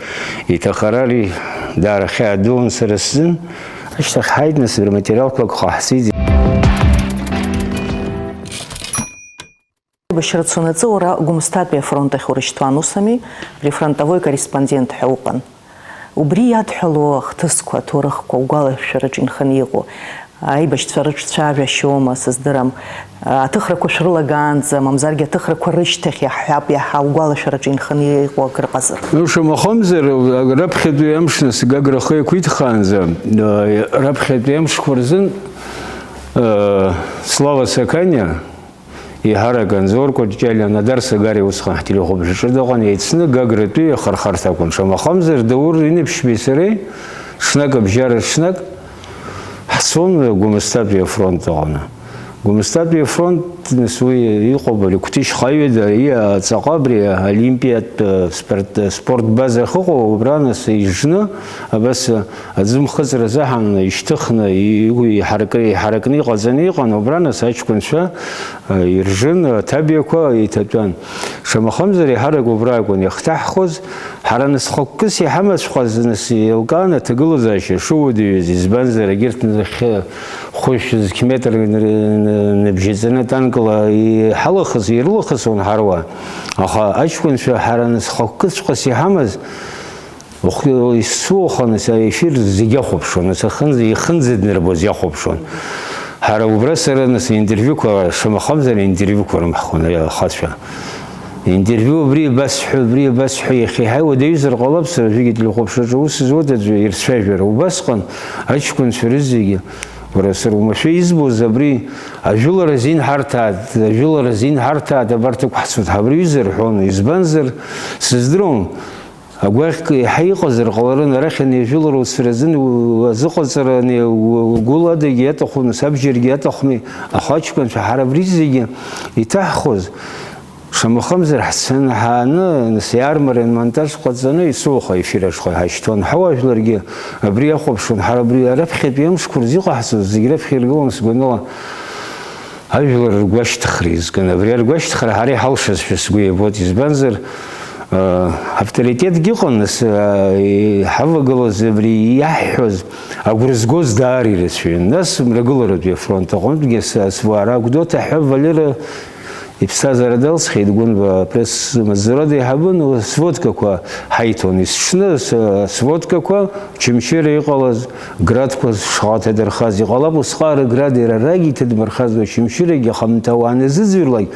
иҭахара ари даара хьаа дуун сара сзын. Ашьҭахь ҳааит, нас, абри аматериалқәак ҟаҳҵеит. Аибашьра цонаҵы уара Гәымсҭатәи афронт ахь урышьҭуан, ус ами? Прифронтовой корреспондент ҳәа уҟан. Убри иадҳәалоу ахҭысқәа, аҭоурыхқәа угәалашәараҿы инханы иҟоу, аибашьцәа рыҿцәажәашьоума, сыздырам, аҭыхрақәа шәрылагаанӡа, мамзаргьы аҭыхрақәа рышьҭахь иаҳҳәап, иаҳа угәалашәараҿы инханы иҟоу акыр ыҟазар? Ну, шамахамзар, раԥхьатәи амш, нас, Гагра ахы еиқәиҭхаанӡа, раԥхьатәи амшқәа рзын, Слава Саканиа, еиҳарак Анзор Кәарҷелиа, Надар Сагариа усҟан ҳтелехәаԥшраҿы дыҟан, еицны Гагратәи ахырхарҭа акәын. Шамахамзар, Даур Инаԥшьбеи сареи, ҽнак абжьара ҽнак, ҳцон Гәымсҭатәи афронт аҟны. Гәымсҭатәи афронт, нас, уи иҟоуп, ари Қәҭышьха аҩада, и-, ҵаҟа абри Олимпиатә, э, спорт, э, спорт база ахьыҟоу, убра, нас, ижны, абас, э, аӡымхыҵра азыҳәан ишьҭыхны, и-, иҳаракы-, иҳаракны иҟаҵаны иҟан, убра, нас, аҷкәынцәа, э, иржын, аҭабиақәа иҭатәан. Шамахамзар, еиҳарак убра акәын иахҭаҳхуаз. Ҳара, нас, хықәкыс иҳамаҵәҟьаз, нас, еилкаан аҭагылазаашьа шыуадаҩыз, избанзар, егьырҭ нахьхьи хәышә зқь метр н-, н-, ныбжьаҵаны танкла иҳалахыс, ирылахысуан ҳаруаа. Аха аҷкәынцәа ҳара, нас, хықәкысҵәҟьас иҳамаз, ух-, есуаха, нас, аефир зегь иахәаԥшуан, нас, ахынӡ-, ихынӡаднарбоз иахәаԥшуан. Ҳара убра сара, нас, аинтервиуқәа, шамахамзар, аинтервиуқәа рымҳхуан, ари ахацәа. Интервиу абри абасҳәо, абри абасҳәо, иахьа иҳаиуа даҩызар ҟалап, сара ажәигьы телехәаԥшраҿы аус зуеит аӡәы ирцәажәара. Убасҟан аҷкәынцәа рызегьы, уара, сара уамашәа избоз абри ажәылара азин ҳарҭааит, ажәылара азин ҳарҭааит, абарҭ ықәҳцоит, ҳабри ҩыза рҳәон. Избанзар, сыздыруам, агәаӷьк еиҳа иҟазар ҟаларын, арахь ани ажәылара уцәыразын, у-, азыҟаҵара ани у-, угәыладагьы иаҭаху, нас абџьаргьы иаҭахми, аха аҷкәынцәа ҳара абри зегьы иҭаҳхуаз, Шамахамзар, ҳцаны ҳааны, нас, иаармариан монтаж ҟаҵаны, ицуха ефир аҿы ҳашьҭуан. Ҳауаажәларгьы абри иахәаԥшуан, ҳара абри араԥхьатәи амшқәа рзы иҟаҳҵоз зегь раԥхьа иргылон сгәаныла ажәлар ргәашьҭыхра изкын. Абри аргәашьҭыхра ҳара иҳалшазшәа сгәы иабоит, избанзар, э, авторитетгьы ыҟан, нас, э, ҳавагылаз абри иаҳҳәоз агәра згоз даара ирацәаҩын. Нас Мрагыларатәи афронт аҟынтәгьы с-, суаара Гәдоуҭа ҳәа Валера Иԥсҭазаара далҵхьеит Гәынба, апресс маҵзура деиҳабын, сводкақәа ҳаиҭон. Есҽны с-, сводкақәа, Очамчыра иҟалаз градқәа шаҟа ҭадырхаз, иҟалап усҟак рыград иара арагьы иҭадмырхаз, Очамчырагьы хамҭ ауаа аназыӡырҩлак,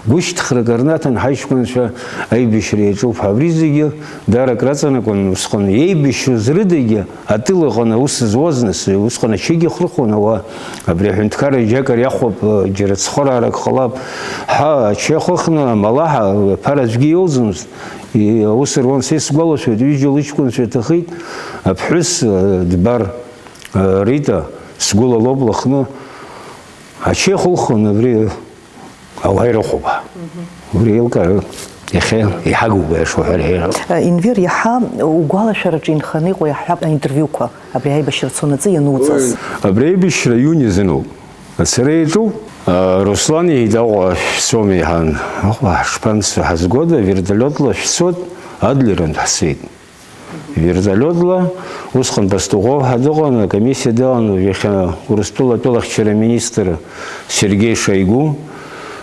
гәышьҭхрак рнаҭон ҳаҷкәынцәа аибашьра иаҿуп ҳәа. Абри зегьы даара акраҵанакуан усҟан. Еибашьраз рыдагьы атыл аҟны аус зуаз, нас, усҟан ачеигьы хырхәон ауаа. Абри аҳәынҭқарра џьакыр иахәап, џьара цхыраарак ҟалап. Ҳа, ача хыхны амалаҳа, аԥара аӡәгьы иоуӡомызт. И-, аус руан, са исгәалашәоит, ҩыџьа лыҷкәынцәа иҭахеит, аԥҳәыс, э, дбар, э, Рита, сгәыла лоуп лыхны, ачеи хылхын абри ауаа ирыхәоуп. Убри еилкаара иахьа иҳагуп, аиаша уҳәар, иара. Енвер, иаҳа угәалашәараҿы инханы иҟоу иаҳҳәап аинтервиуқәа, абри аибашьра цонаҵы иануҵаз. Абри аибашьра иуни азыноуп. Ацара иаҿуп. А, Руслан иеидаҟәа шәцома иҳан. Аҟәа ҳашԥанцо, ҳазгода, вертолиотла шәцот, Адлерынтә ҳцеит. Вертолиотла, усҟан Пастухов ҳәа дыҟан, акомиссиа дыҟан, иахьа Урыстәыла атәылахьчара аминистр Сергеи Шойгу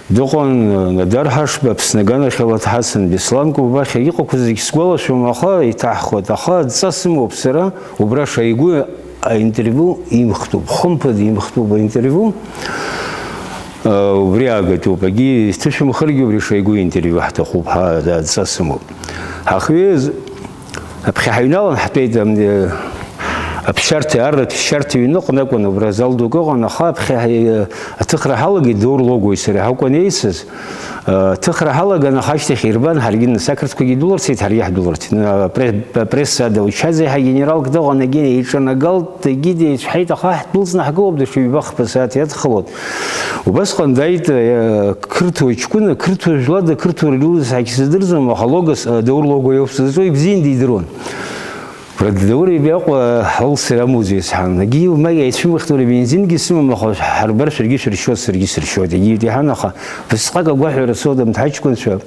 дыҟан, Надар Ҳашба, Аԥсны аганахьала дҳацын, Беслан Кубахьа, иҟақәаз зегь сгәалашәом, аха иҭаҳхуеит, аха адҵа сымоуп сара, убра Шойгу аинтервиу имхтәуп, хымԥада имхтәуп аинтервиу. Э, убри аагатәуп, егьи иҭышәымхыргьы убри Шойгу интервиу ҳҭахуп, ҳа, адҵа сымоуп. Ҳахҩеиз, аԥхьа ҳаҩналан ҳтәеит, ам, э, аԥсшьарҭа, арратә ԥсшьарҭа ҩныҟа акәын, убра зал дук ыҟан, аха аԥхьа ҳаи-, аҭыхра ҳалагеит Даур Логуи сареи ҳакәын еицыз. Э, аҭыхра ҳалаган, аха ашьҭахь ирбан, ҳаргьы нас ақырҭқәагьы идәылырцеит, ҳаргьы иаҳдәылырцеит. Э, апре-, апресса ада учаӡа иаҳа генералк дыҟан, егьи еиҿанагалт, егьи деицәҳаит, аха ҳдәылҵны ҳгылоуп, даҽа ҩба-хԥа сааҭ иадхалоит. Убасҟан дааит, э, қырҭуа ҷкәына, қырҭуа жәлада, қырҭуа рилыҵ ҳагьсыздырӡом, аха Логас, э, Даур Логуа иоуп сызҿу, ибзиан дидыруан. Брат, Даур ибиаҟәа ҳалсыр амуӡеит сҳәан. Егьи, ма иаицәымыӷхт, уара, бензингьы сымам, аха ҳарбар шәаргьы шәыршьуеит, саргьы сыршьуеит. Егьи иҳәан, аха бысҟак агәаҳәара соуам, ҳаҷкәынцәа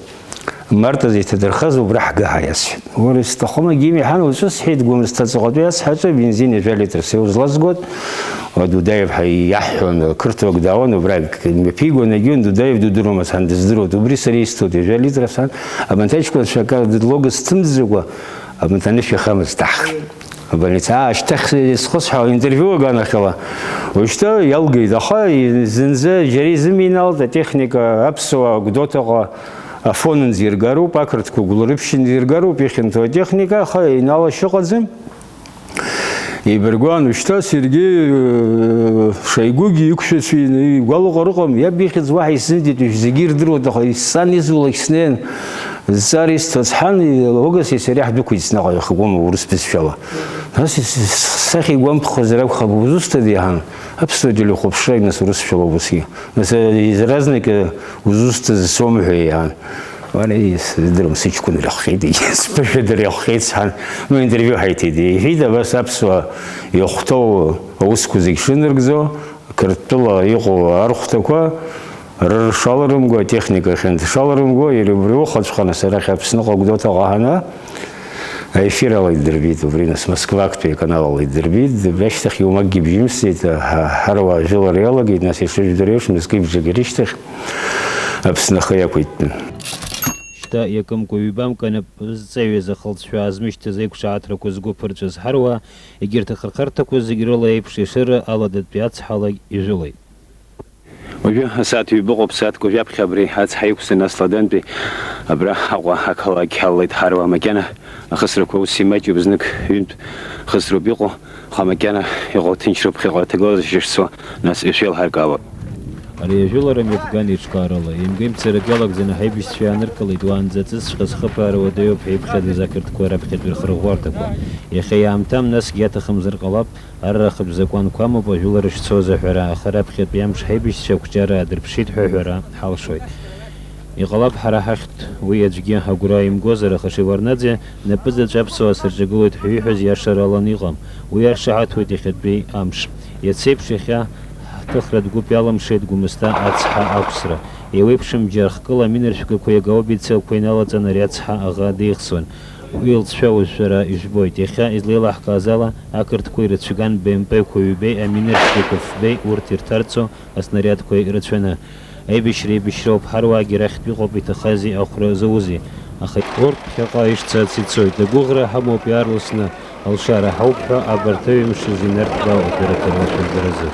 Марта зеиҭадырхаз убра ҳгаҳа иасҳәеит. Уара, исҭахым, егьи иҳәан, уаҵәы сҳәеит, Гәымсҭа ҵаҟатәи ацҳаҿы абензин ҩажәа литр сеузлазгоит. Дудаев ҳәа иаҳҳәон, қырҭуак даауан, убра имҩаԥигон, егьиун, Дудаев дудыруама сҳәан, дыздыруеит, убри сара исҭоит, ҩажәа литр сҳәан, абанҭ аҷкәынцәа акы Логос сҭымҵӡакәа, абанҭ анышә иахамыз даҳхт. Абанеица, аа, ашьҭахь схысҳәаауа, интервиу аганахьала, уажәшьҭа иалгеит, аха зынӡа џьара изыминалт атехника, аԥсуаа Гәдоуҭаҟа Афонынӡа иргароуп, ақырҭқәа Гәылрыԥшьынӡа иргароуп, ихьанҭоу атехника, аха иналашьа ыҟаӡам. Еибаргәаан, ушьҭа Сергеи, э, Шойгугьы иқәшәацәа ины игәалаҟар ыҟам, иаб ихьӡ уаҳа исзымдеит, уажә зегьы ирдыруеит, аха сан изулак снеин, зҵаара исҭоз ҳан, Логоси сареи ҳдәықәиҵеит наҟ аҩхагома урыс бызшәала. Нас ис-, ис-, сахьа игәамԥхозар акәхап, узусҭада иҳан? Аԥсуа телехәаԥшрагь нас урысшәала убасгьы. Нас, э, изразнак, э, узусҭаз сомҳәа иҳан. Уара, исыздырам, сыҷкәын рыхҟьеит, сԥышәа дырхҟьеит сҳәан, ну, интервиу ҳаиҭеит. Иҳәеит, абас аԥсуаа иахәҭоу аусқәа зегь шынаргӡо, Қырҭтәыла иҟоу архәҭақәа рыршаларымго, атехника ахьынҭшаларымго, иара убри ухаҵәҟьаны сара арахь Аԥсныҟа Гәдоуҭаҟа ҳана, аефир ала идырбеит, убри нас Москвактәи аканал ала идырбеит, убри ашьҭахь иумакгьы бжьымсит, ҳа-, ҳаруаа ажәылара иалагеит, нас ишыжәдыруа еиԥш, мызкы ибжак ирышьҭахь Аԥсны ахы иақәиҭтәын. Шьҭа иакымкәа-ҩбамкәа нап зҵаҩыз ахылҵшәа аазмышьҭыз аиқәшаҳаҭрақәа згәы ԥырҵәаз ҳаруаа, егьырҭ ахырхарҭақәа зегь рыла еиԥш Ешыра аладатәи ацҳалагь ижәылеит. Уажәы асааҭ ҩба ыҟоуп, сааҭк уажәаԥхьа абри ацҳа иқәсын, нас Ладантәи абра Аҟәа ақалақь ҳалалеит ҳаруаа макьана. Ахысрақәа ус имаҷуп, знык ҩынтә хысроуп иҟоу, аха макьана иҟоу ҭынчроуп, ԥхьаҟа аҭагылазаашьа шцо, нас ишәеилҳаркаауа. Ари ажәылара мҩаԥган еиҿкаарала, еимгеимцарак иалагӡаны ҳаибашьцәа иааныркылеит, уаанӡа аҵысҵәҟьа зхыԥаара уадаҩуп ҳәа иԥхьаӡоз ақырҭқәа раԥхьатәи рхырӷәӷәарҭақәа. Иахьа иаамҭам, насгьы иаҭахымзар ҟалап, арра ахатә закәанқәа амоуп ажәылара шцоз аҳәара, аха раԥхьатәи амш ҳаибашьцәа ақәҿиара аадырԥшит ҳәа аҳәара ҳалшоит. Иҟалап, ҳара ҳахьтә уи аӡәгьы агәра имгозар, аха Шеварднаӡе напы заҵә аԥсуаа сырҿагылоит ҳәа ииҳәаз иашаралан иҟам. Уи иаршаҳаҭуеит иахьатәи амш. Иацеиԥш иахьа ҳҭыхратә гәыԥ иалымшеит Гәымсҭа ацҳа ақәсра. Еиуеиԥшым џьархкыла аминаршәгақәеи агаубицақәеи налаҵаны ари ацҳа аӷа деихсуан. Уи лҵшәа уажә шәара ижәбоит. Иахьа излеилаҳкааз ала, ақырҭқәа ирыцәган Б М П-қәа ҩбеи аминаршәгақәа фбеи урҭ ирҭарҵо аснариадқәа ирацәаны. Аибашьра еибашьроуп, ҳаруаагьы рахьтә иҟоуп, иҭахази ахәра заузи, аха урҭ ԥхьаҟа ишцац ицоит. Агәыӷра ҳамоуп иаарласны алшара ҳауп ҳәа абарҭ аҩымш азы инарҭбаау оперативла шәыргаразы.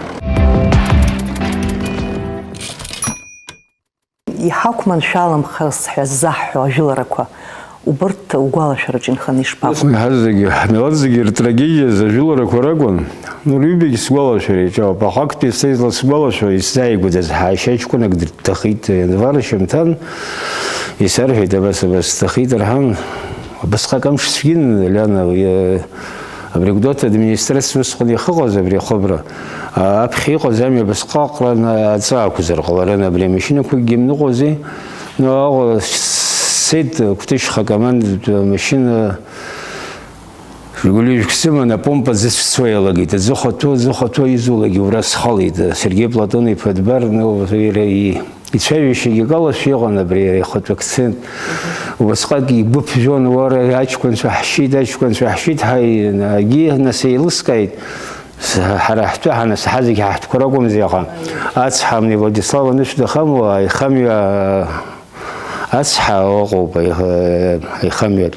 Иҳақәманшәаламхарц ҳәа ззаҳҳәо ажәыларақәа убырҭ угәалашәараҿы инханы ишԥаҟоу? Ҳазегьы, ҳмилаҭ зегьы ртрагедиаз ажәыларақәа ракәын. Ну, рҩыдагь сгәалашәара иаҿауп. Аха актәи са изласгәалашәо, исзааигәадаз ҳаашьа ҷкәынак дҭахеит, январ шьамҭан, исарҳәеит, абас, абас дҭахеит рҳан. Абасҟак амш цәгьан, Лиана, уи, э, абри Гәдоуҭа администрациа усҟан иахыҟаз абри ахыбра, а, аԥхьа иҟаз амҩа абасҟак аҟара аҵа ақәзар ҟаларын, абри амашьынақәакгьы имныҟәози. Ну, Аҟәа сцеит, Кәтышьха акомандатә машьына Жигули жәк сыман, апомпа зыцәцо иалагеит. Аӡы хәаҭоу, аӡы хәаҭоу изулагьы убра схалеит. Сергеи Платон-иԥа дбар, ну, иара и-, ицәажәашьагьы акалашәа иҟан абри иара ихатә акцент. Убасҟак игәы ԥжәон, уара, аҷкәынцәа ҳшьит, аҷкәынцәа ҳшьит, ҳаи, егьи нас еилыскааит. С-, ҳара ҳтәы ҳанасаҳа зегь ҳа ҳтәқәа ракәымзи аҟан. Ацҳамни Владислав анышә дахамуа, аихамҩа ацҳа ыҟоуп, аиха-, аихамҩа.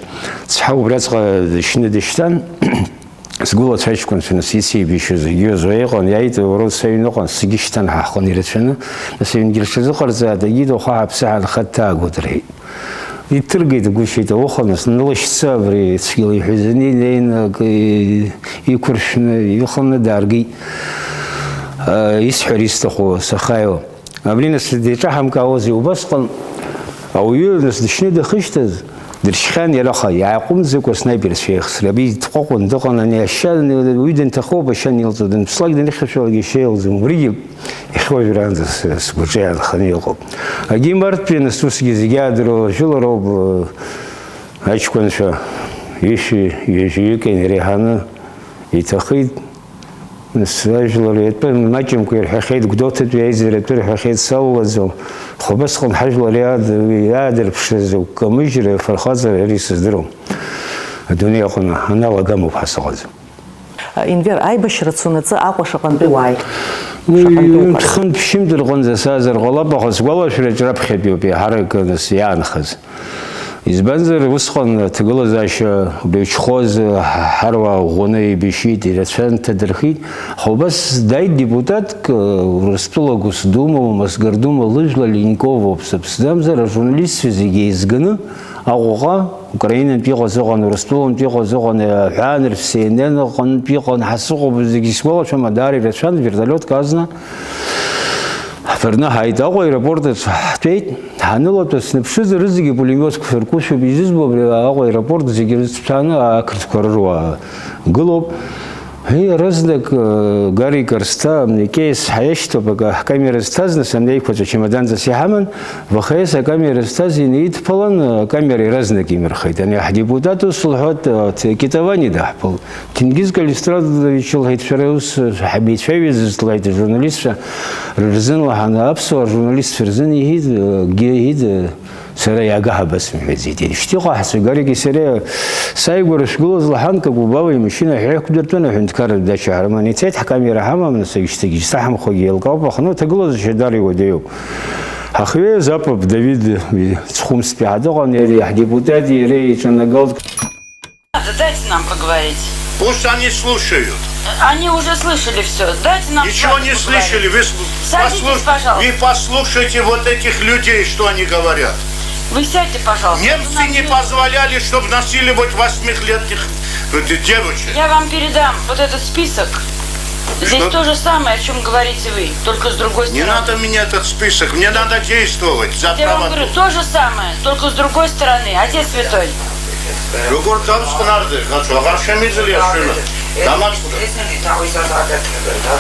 Цҳа убраҵәҟьа дышьны дышьҭан, сгәылацәа аҷкәынцәа нас исеибишьыз, егьиозуа иҟан, иааит, урод саҩныҟа, сгьышьҭан ҳаҳхын ирацәаны, нас ҩынгьы рҽазыҟарҵааит, егьит, уаха ҳаԥсы ҳанхатәаагоит, рҳәеит. Иҭыргеит, игәышьеит, ауха нас, нылашьца абри цәгьала иҳәазаны инеины акы и-, иқәыршәны иханы дааргеит. А, исҳәар исҭаху сахааиуа. Абри нас деиҿаҳамкаауазеи? Убасҟан ауаҩы нас дышьны дахышьҭаз, дыршьхьан иара аха, иааҟәымҵӡакәа снайперцәа еихсра. Абри дҟәаҟәан дыҟан, ани ашьа, уаҩы данҭахоуп ашьа анилҵо, данԥслак, даныхьшәалак ашьа илӡом. Убригьы иахьа уажәраанӡа с-, сгәаҿы иаанханы иҟоуп. Агьимарттәи нас усгьы зегьы аадыруа ажәылароуп, э, аҷкәынцәа ишәи ҩажәаҩык инареиҳаны иҭахеит. Нас ажәлар иатәы маҷымкәа ирҳәахьеит, Гәдоуҭатәи аизаратәы рҳәахьеит, салалаӡом. Аха убасҟан ҳажәлар иаадырԥшыз акамыжьра, афырхаҵара ара исыздыруам. Адунеи аҟны аналагамоуп ҳәа сыҟаӡам. Енвер, аибашьра цонаҵы Аҟәа шаҟантәи уааи? Шаҟантәи уҟаз? Ҩынтә-хынтә ԥшьынтә рҟынӡа саазар ҟалап, аха сгәалашәараҿы раԥхьатәиуп еиҳарак нас иаанхаз. Избанзар, усҟан аҭагылазаашьа убаҩ чхоз, ҳаруаа ӷәӷәаны еибашьит, ирацәан, ҭадырхит. Аха убас дааит депутатк, Урыстәыла Госдума, Мосгордума лыжәла Линьковоуп, сыԥсӡамзар, ажурналистцәа зегьы еизганы Аҟәаҟа, Украинантә иҟаз ыҟан, Урыстәылантә иҟаз ыҟан, аҳәаанырцә С Н Н аҟынтә иҟан, ҳасыҟоуп, зегьы сгәалашәома, даара ирацәан, вертолиотк азна. Ҳбарны ҳааит Аҟәа аеропорт аҿы ҳтәеит, ҳанылатәа снаԥшызар, рызегьы пулемиотқәа ркушәуп, изызбо абри Аҟәа аеропорт зегьы рыцәҭәааны ақырҭқәа рыруаа гылоуп. Ҳәа иаразнак, э, Гарри Карсҭа, амнекеиас ҳаиашьҭоуп, акы ҳкамера зҭаз, нас амнеиқәаҵәа чемоданҵас иҳаман, В Х С акамера зҭаз инаидԥалан, акамера иаразнак имырхеит. Ани ҳдепутат ус лҳәоит, э, Китавани даҳԥылт. Ҭенгиз Калистратович лҳәеит, шәара ус ҳабицәажәаӡаз, лҳәеит, ажурналистцәа рзын лаҳаны, аԥсуаа ржурналистцәа рзын иҳәеит, акгьы иҳәеит, сара иага ҳәа абас мҳәаӡеит. Шьҭа иҟаҳҵои, Гарики сареи сааигәара шәгылаз лаҳан, Какубава имашьына ҳәа иқәдыртәан, аҳәынҭқарратә дача ҳрыманы ицеит, ҳкамера ҳамам, нас, ишьҭагьы шьҭаҳамхогьы еилкаауп, аха, ну, аҭагылазаашьа даара иуадаҩуп. Ҳахҩеи Запап Давид Цхәымстәи ҳадыҟан, иареи ҳдепутати иареи еиҿанагалт. Надо, дайте нам поговорить. Пусть они слушают. Они уже слышали всё. Дайте нам с вами поговорить. Ничего не слышали. Вы с-, Садитесь, послуш-, пожалуйста. Вы послушайте вот этих людей, что они говорят. Вы сядьте, пожалуйста. Немцы не позволяли, чтоб насиловать восьмилетних, э, девочек. Я вам передам вот этот список. Здесь то же самое, о чём говорите вы, только с другой стороны. Не надо мне этот список, мне надо действовать за права. Я вам говорю, то же самое, только с другой стороны. Отец святой.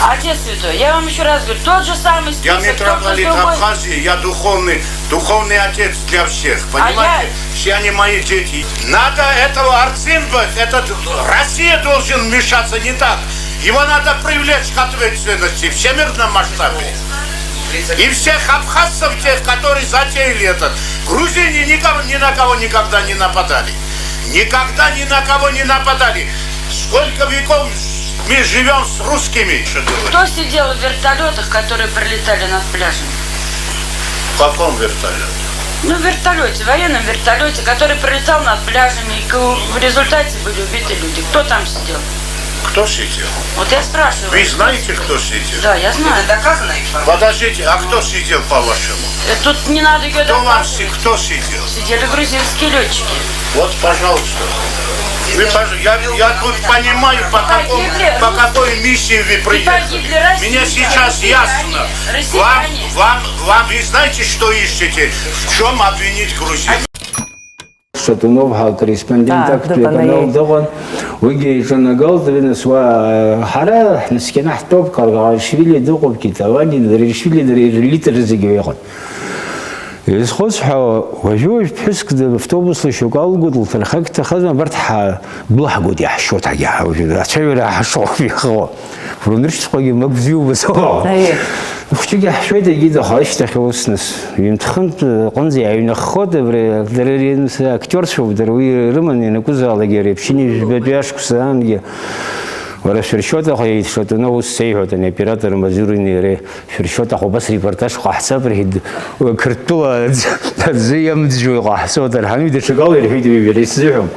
Отец святой, я вам ещё раз говорю, тот же самый список, только с другой. Я митрополит Абхазии, я духовный, духовный отец для всех, понимаете? Все они мои дети. Надо этого Арцинбек, этот, Россия должен вмешаться, не так. Его надо привлечь к ответственности в всемирном масштабе. И всех абхазцев, тех, которые затеяли этот. Грузины никого, ни на кого никогда не нападали. Никогда ни на кого не нападали. Сколько веков мы живём с русскими. Кто сидел в вертолётах, которые пролетали над пляжами? В каком вертолете? Ну, в вертолете, в военном вертолете, который пролетал над пляжами, и к- в результате были убиты люди. Кто там сидел? Кто сидел? Вот я спрашиваю. Вы знаете, кто сидел? Да, я знаю. Это доказанная информация. Подождите, а кто сидел, по-вашему? Э, Тут не надо ее Кто вам доказывать. си- кто сидел? Сидели грузинские летчики. Вот, пожалуйста. Вы, пож- я, я тут понимаю, по, какому, Погибли по рус- какой миссии вы и приехали. Погибли Мне россияне, сейчас ясно. Россияне. Вам, вам, вам, вы знаете, что ищете? В чем обвинить грузин? Шатунов ҳа корреспондент А, актәи дыҟан, аканал еи. Дыҟан. Уигьы иҿанагалт, нас уа, ҳара ҳнаскьаны ҳтәоуп, Каргагашвили дыҟоуп, Китавани, Даришвили, дара ирелитр зегьы ыҟан. Изхәыцҳәаауа, уажәы-уажә ԥҳәыск автобусла шьоук алгоит, лҭынхак дҭахазма, абарҭ ҳа-, блаҳгоит, иаҳшьоит, ҳагьа-, уажәы ацәажәара ҳашоуп ихо. Унрышьҭқәагьы мак бзиоуп, Аиеи. Хәыҷык иаҳшәеит, егьи, аха ашьҭахь ус нас. Ҩынтә-хынтә аҟынӡа иааҩнаххоит, абри, дара ри-, актиорцәоуп, дара уи рыманы ианакәызаалак, иара иаԥшьыни жәбатәи ашықәсаангьы. Уара шәыршьоит, аха иеицшатәны ус сеиҳәоит, ани оператор Мазурини иареи. Шәыршьоит, аха убас репортаж ҟаҳҵап, рҳәеит, Қырҭтәыла аӡ-, аӡы иамӡәӡәо иҟаҳҵоит, арҳан, уи даҽакала ирҳәеит, уи иара исзыҳәом.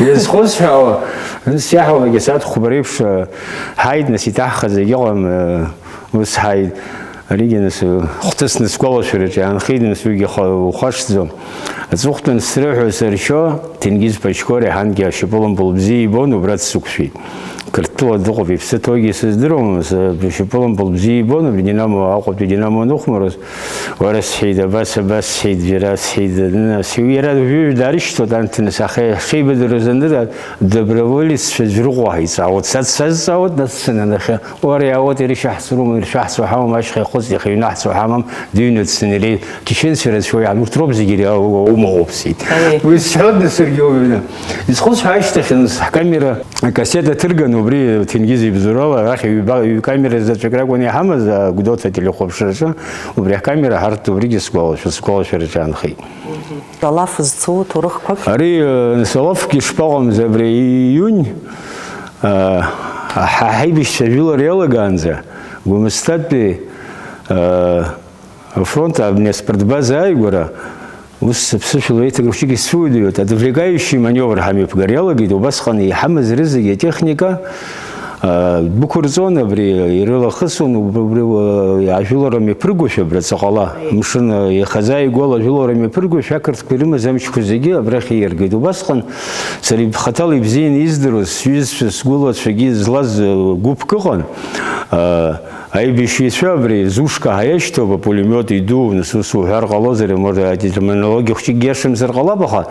Иазхәыцҳәаауа, ус иаҳауагьы асааҭ хәба реиԥш, ҳаит, нас, иҭаҳхыз егьыҟам, ус ҳаит. Аригьы, нас, хәҭысны сгәалашәараҿы иаанхеит, нас, уигьы ха-, ухашҭӡом. Аҵыхәтәан срыҳәо сыршьо, Ҭенгиз Пачкори ҳангьы ашьапылампыл бзиа ибон, убра дсықәшәеит. Қырҭтәыла дыҟоуп, иԥсы ҭоугьы сыздыруам, с-, ашьапылампыл бзиа ибон, убри Динамо, Аҟәатәи Динамо анухәмаруаз, уара сҳәеит, абас, абас сҳәеит, џьара сҳәеит, нас, уи иара уажәы даарышьҭуеит, анҭ, нас, аха ҳшеибадыруаз аныр, а, доброволеццәа жәрыҟәа ҳаиҵаауеит, са дсазҵаауеит, нас сынанахьы, уара иаауеит, ирышьаҳҵароума, иршәаҳҵо ҳамам, ашьха ихыҵ, иахьыҩнаҳҵо ҳамам, дыҩны дцаны иреи-, Чеченцәа рацәоуп, урҭ роуп зегьы иреиуоу, умаҟоуп, сҳәеит. Аиеи. Уи сҳәоит, нас, саргьы уаҩны. Исхәыцхәа ашьҭахь, нас, ҳкамера акассета ҭырган, убри Ҭенгиз ибзоурала, арахь ҩба-, ҩ-камера заҵәык ракәын иҳамаз, а, Гәдоуҭа ателехәаԥшраҿы, убри акамера ҳарҭ убригьы сгәалашәо-, сгәалашәараҿы аанхеит. Алаф зцу ҭоурыхқәак? Ари, э, нас, алафгьы шԥаҟамыз, абри июнь, э, ҳа-, ҳаибашьцәа ажәылара иалагаанӡа, Гәымсҭатәи, э, Афронт абни аспортбаза ааигәара, ус аԥсышәала еиҭагьы хәыҷык исцәыуадаҩуеит, отвлекающий маневр ҳамҩаԥгара иалагеит, убасҟан иҳамаз рызегьы атехника, аа, дәықәырҵон, абри ирылахысуан, убри, убри, аа, ажәылара мҩаԥыргошәа абра ҵаҟала, мшын, аа, ихаӡа игәала ажәылара мҩаԥыргошәа ақырҭқәа ирымаз амчқәа зегьы абрахь ииаргеит. Убасҟан сара иб-, хаҭала ибзианы издыруаз, сҩызцәа, сгәылацәагьы злаз, аа, гәыԥк ыҟан, аа, Аибашьыҩцәа абри Зушка ҳәа иашьҭоуп, апулемиот иду, нас ус уҳәар ҟалозар, может, атерминологиа хәҷык иашамзар ҟалап, аха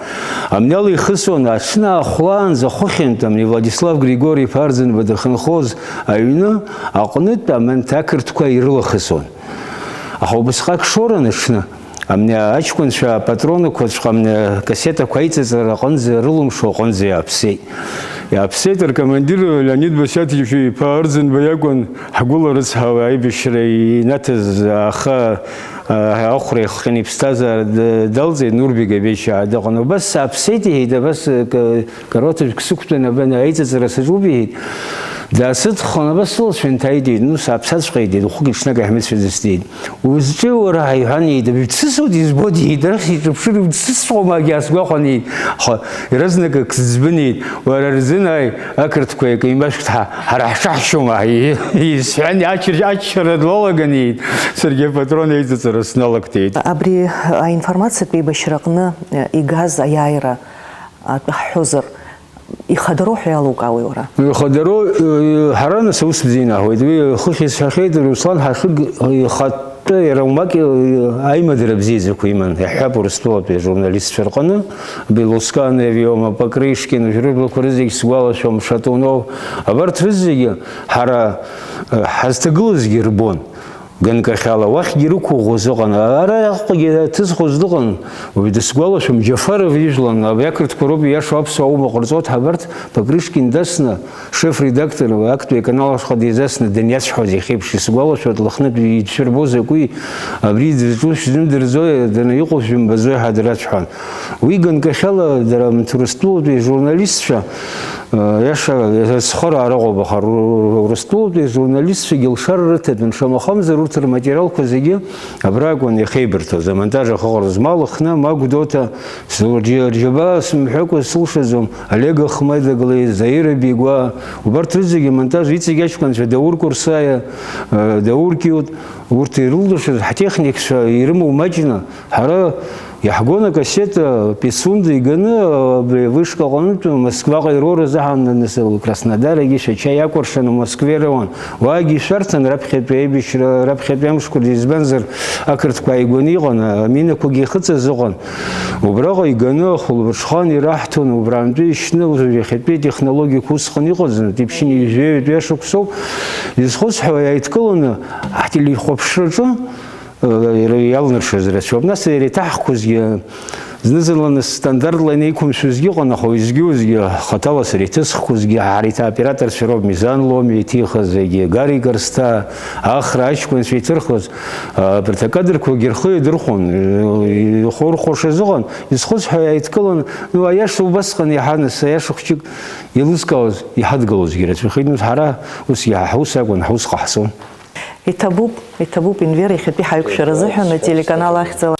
амни ала ихысуан, аҽны аахәлаанӡа хыхьынтә, амни Владислав Григори-иԥа Арӡынба дахьынхоз аҩны аҟнытә аманҭ ақырҭқәа ирылахысуан. Аха убысҟак шоран аҽны. Амни аҷкәынцәа апатронақәаҵәҟьа амни акассетақәа аиҵаҵара аҟынӡа, рылымшо аҟынӡа иааԥсеит. Иааԥсеит, ркомандир Леонид Басиаҭ иԥа Арӡынба иакәын ҳгәыла рыцҳауа аибашьра инаҭаз, аха, а, ахәра ихҟьаны иԥсҭазаара д-, далҵит, Нурбег Абеиа дыҟан. Убас сааԥсеит, иҳәеит, абас, к-, кароҭажәк сықәтәан, абан аиҵаҵара саҿуп, иҳәеит. Даасыдхон, абас сылацәа инҭаиҵеит, ну, сааԥсаҵәҟьеит, иҳәеит, хәык-ҽнак иаҳмыцәаӡацт, иҳәеит. Узҿеи уара ҳәа иҳәан, иҳәеит, дцысуеит, избоит, иҳәеит, арахь иҿаԥшыр, дцысхуама ҳәа сгәахәын, иҳәеит. Аха иаразнакы ак сыӡбын, иҳәеит, уара рзын, аи, ақырҭқәа акы имашәҭ, ҳа, ҳара ҳҽаҳшьома, ҳәа исҳәан, ачча-, аччара длалаган, иҳәеит, саргьы апатрон аиҵаҵара сналагт, иҳәеит. Абри аинформациатә еибашьраҟны, э, игаз аиааира атәы ҳҳәозар, ихадароу ҳәа иалукаауеи уара? Ихадароу, э, ҳара нас аус бзиа инаҳуеит. Уи хыхь исҳәахьеит, Руслан Ҳашыг ихатәы иара умак, э, аимадара бзиаӡақәа иман, иаҳҳәап, Урыстәылатәи ажурналистцәа рҟны, Белусканов иоума, Покрышкин, уажә рыблақәа рызегь сгәалашәом, Шатунов, абарҭ рызегьы ҳара, э, ҳазҭагылазгьы рбон. Ганкахьала, уахьгьы ирықәыӷәӷәоз ыҟан, ара аҟәагьы ҭызхуаз дыҟан, уаҩ дысгәалашәом, Џьафаров ижәлан, абри ақырҭқәа роуп ииашоу аԥсуаа умаҟа рҵоит ҳәа абарҭ, Покрышкин дасны, шеф-редактор, актәи аканал ашҟа дизасны даниацәҳауаз иахьеиԥш исгәалашәоит, Лыхнытә идшәырбо закәи, абри дызҿу шәзымдырӡои, дара иҟоу шәымбаӡои ҳәа драцәҳауан. Уи ганкахьала дара Урыстәылатәи ажурналистцәа, э, иаша, схы раарыҟоуп, аха Ру-, Урыстәылатәи ажурналистцәагьы лшара рыҭатәын, шамахамзар урҭ Рматериалқәа зегьы абра акәын иахеибырҭоз, амонтаж ахаҟара змало хны, Магә Доҭа, Зурџьа-, Рџьабаа сымҳәакәа сылшаӡом, Олег Ахмедоглы, Заира Бигәаа, убарҭ рызегьы амонтаж иҵегь аҷкәынцәа, Даур Курсаиа, э, Даур Киут, урҭ ирылдыршаз ҳтехникцәа ирымоу маҷны, ҳара иаҳгон акассета Пицунда иганы, абри вышка аҟынтә Москваҟа ироуразы ҳаннаныс, Краснодарагьы Шәача иакәыршаны Москвеи роуан. Уаагьы ишәарҭан раԥхьатәи аибашьра, раԥхьатәи амшқәа рзы, избанзар, ақырҭқәа ааигәаны иҟан, аминақәагьы ихыҵыз ыҟан. Убраҟа иганы ахәылбыҽхан ираҳҭон, убрантәи ишьны, уажә иахьатәи атехнологиақәа усҟан иҟаӡамызт, иԥшьын ҩажәеи ҩажәи ашықәсоуп. Изхысҳәо, иааидкыланы ҳтелехәаԥшраҿы, э, иалнаршаз рацәоуп. Нас иара иҭаҳхқәазгьы, зны-зынла нас стандартла инеиқәымшәозгьы ыҟан, аха уеизгьы-уеизгьы хаҭала сара иҭысхқәазгьы, ҳара иҭааоператорцәа роуп, Мизан Ломи иҭихыз, егьи Гари Карсҭа, Ахра аҷкәынцәа иҭырхыз, а, абарҭ акадрқәагьы рхы иадырхәон, э, ихәырхәаша зыҟан, изхысҳәо иааидкыланы, ну, аиаша убасҟан иаҳа, нас, аиаша хәҷык еилызкаауаз иҳадгылозгьы рацәахеит, нас, ҳара ус иаҳа ҳус акәын, ҳус ҟаҳҵон. Иҭабуп, иҭабуп, Енвер, иахьатәи ҳаиқәшәара азыҳәан ателеканал ахьӡала.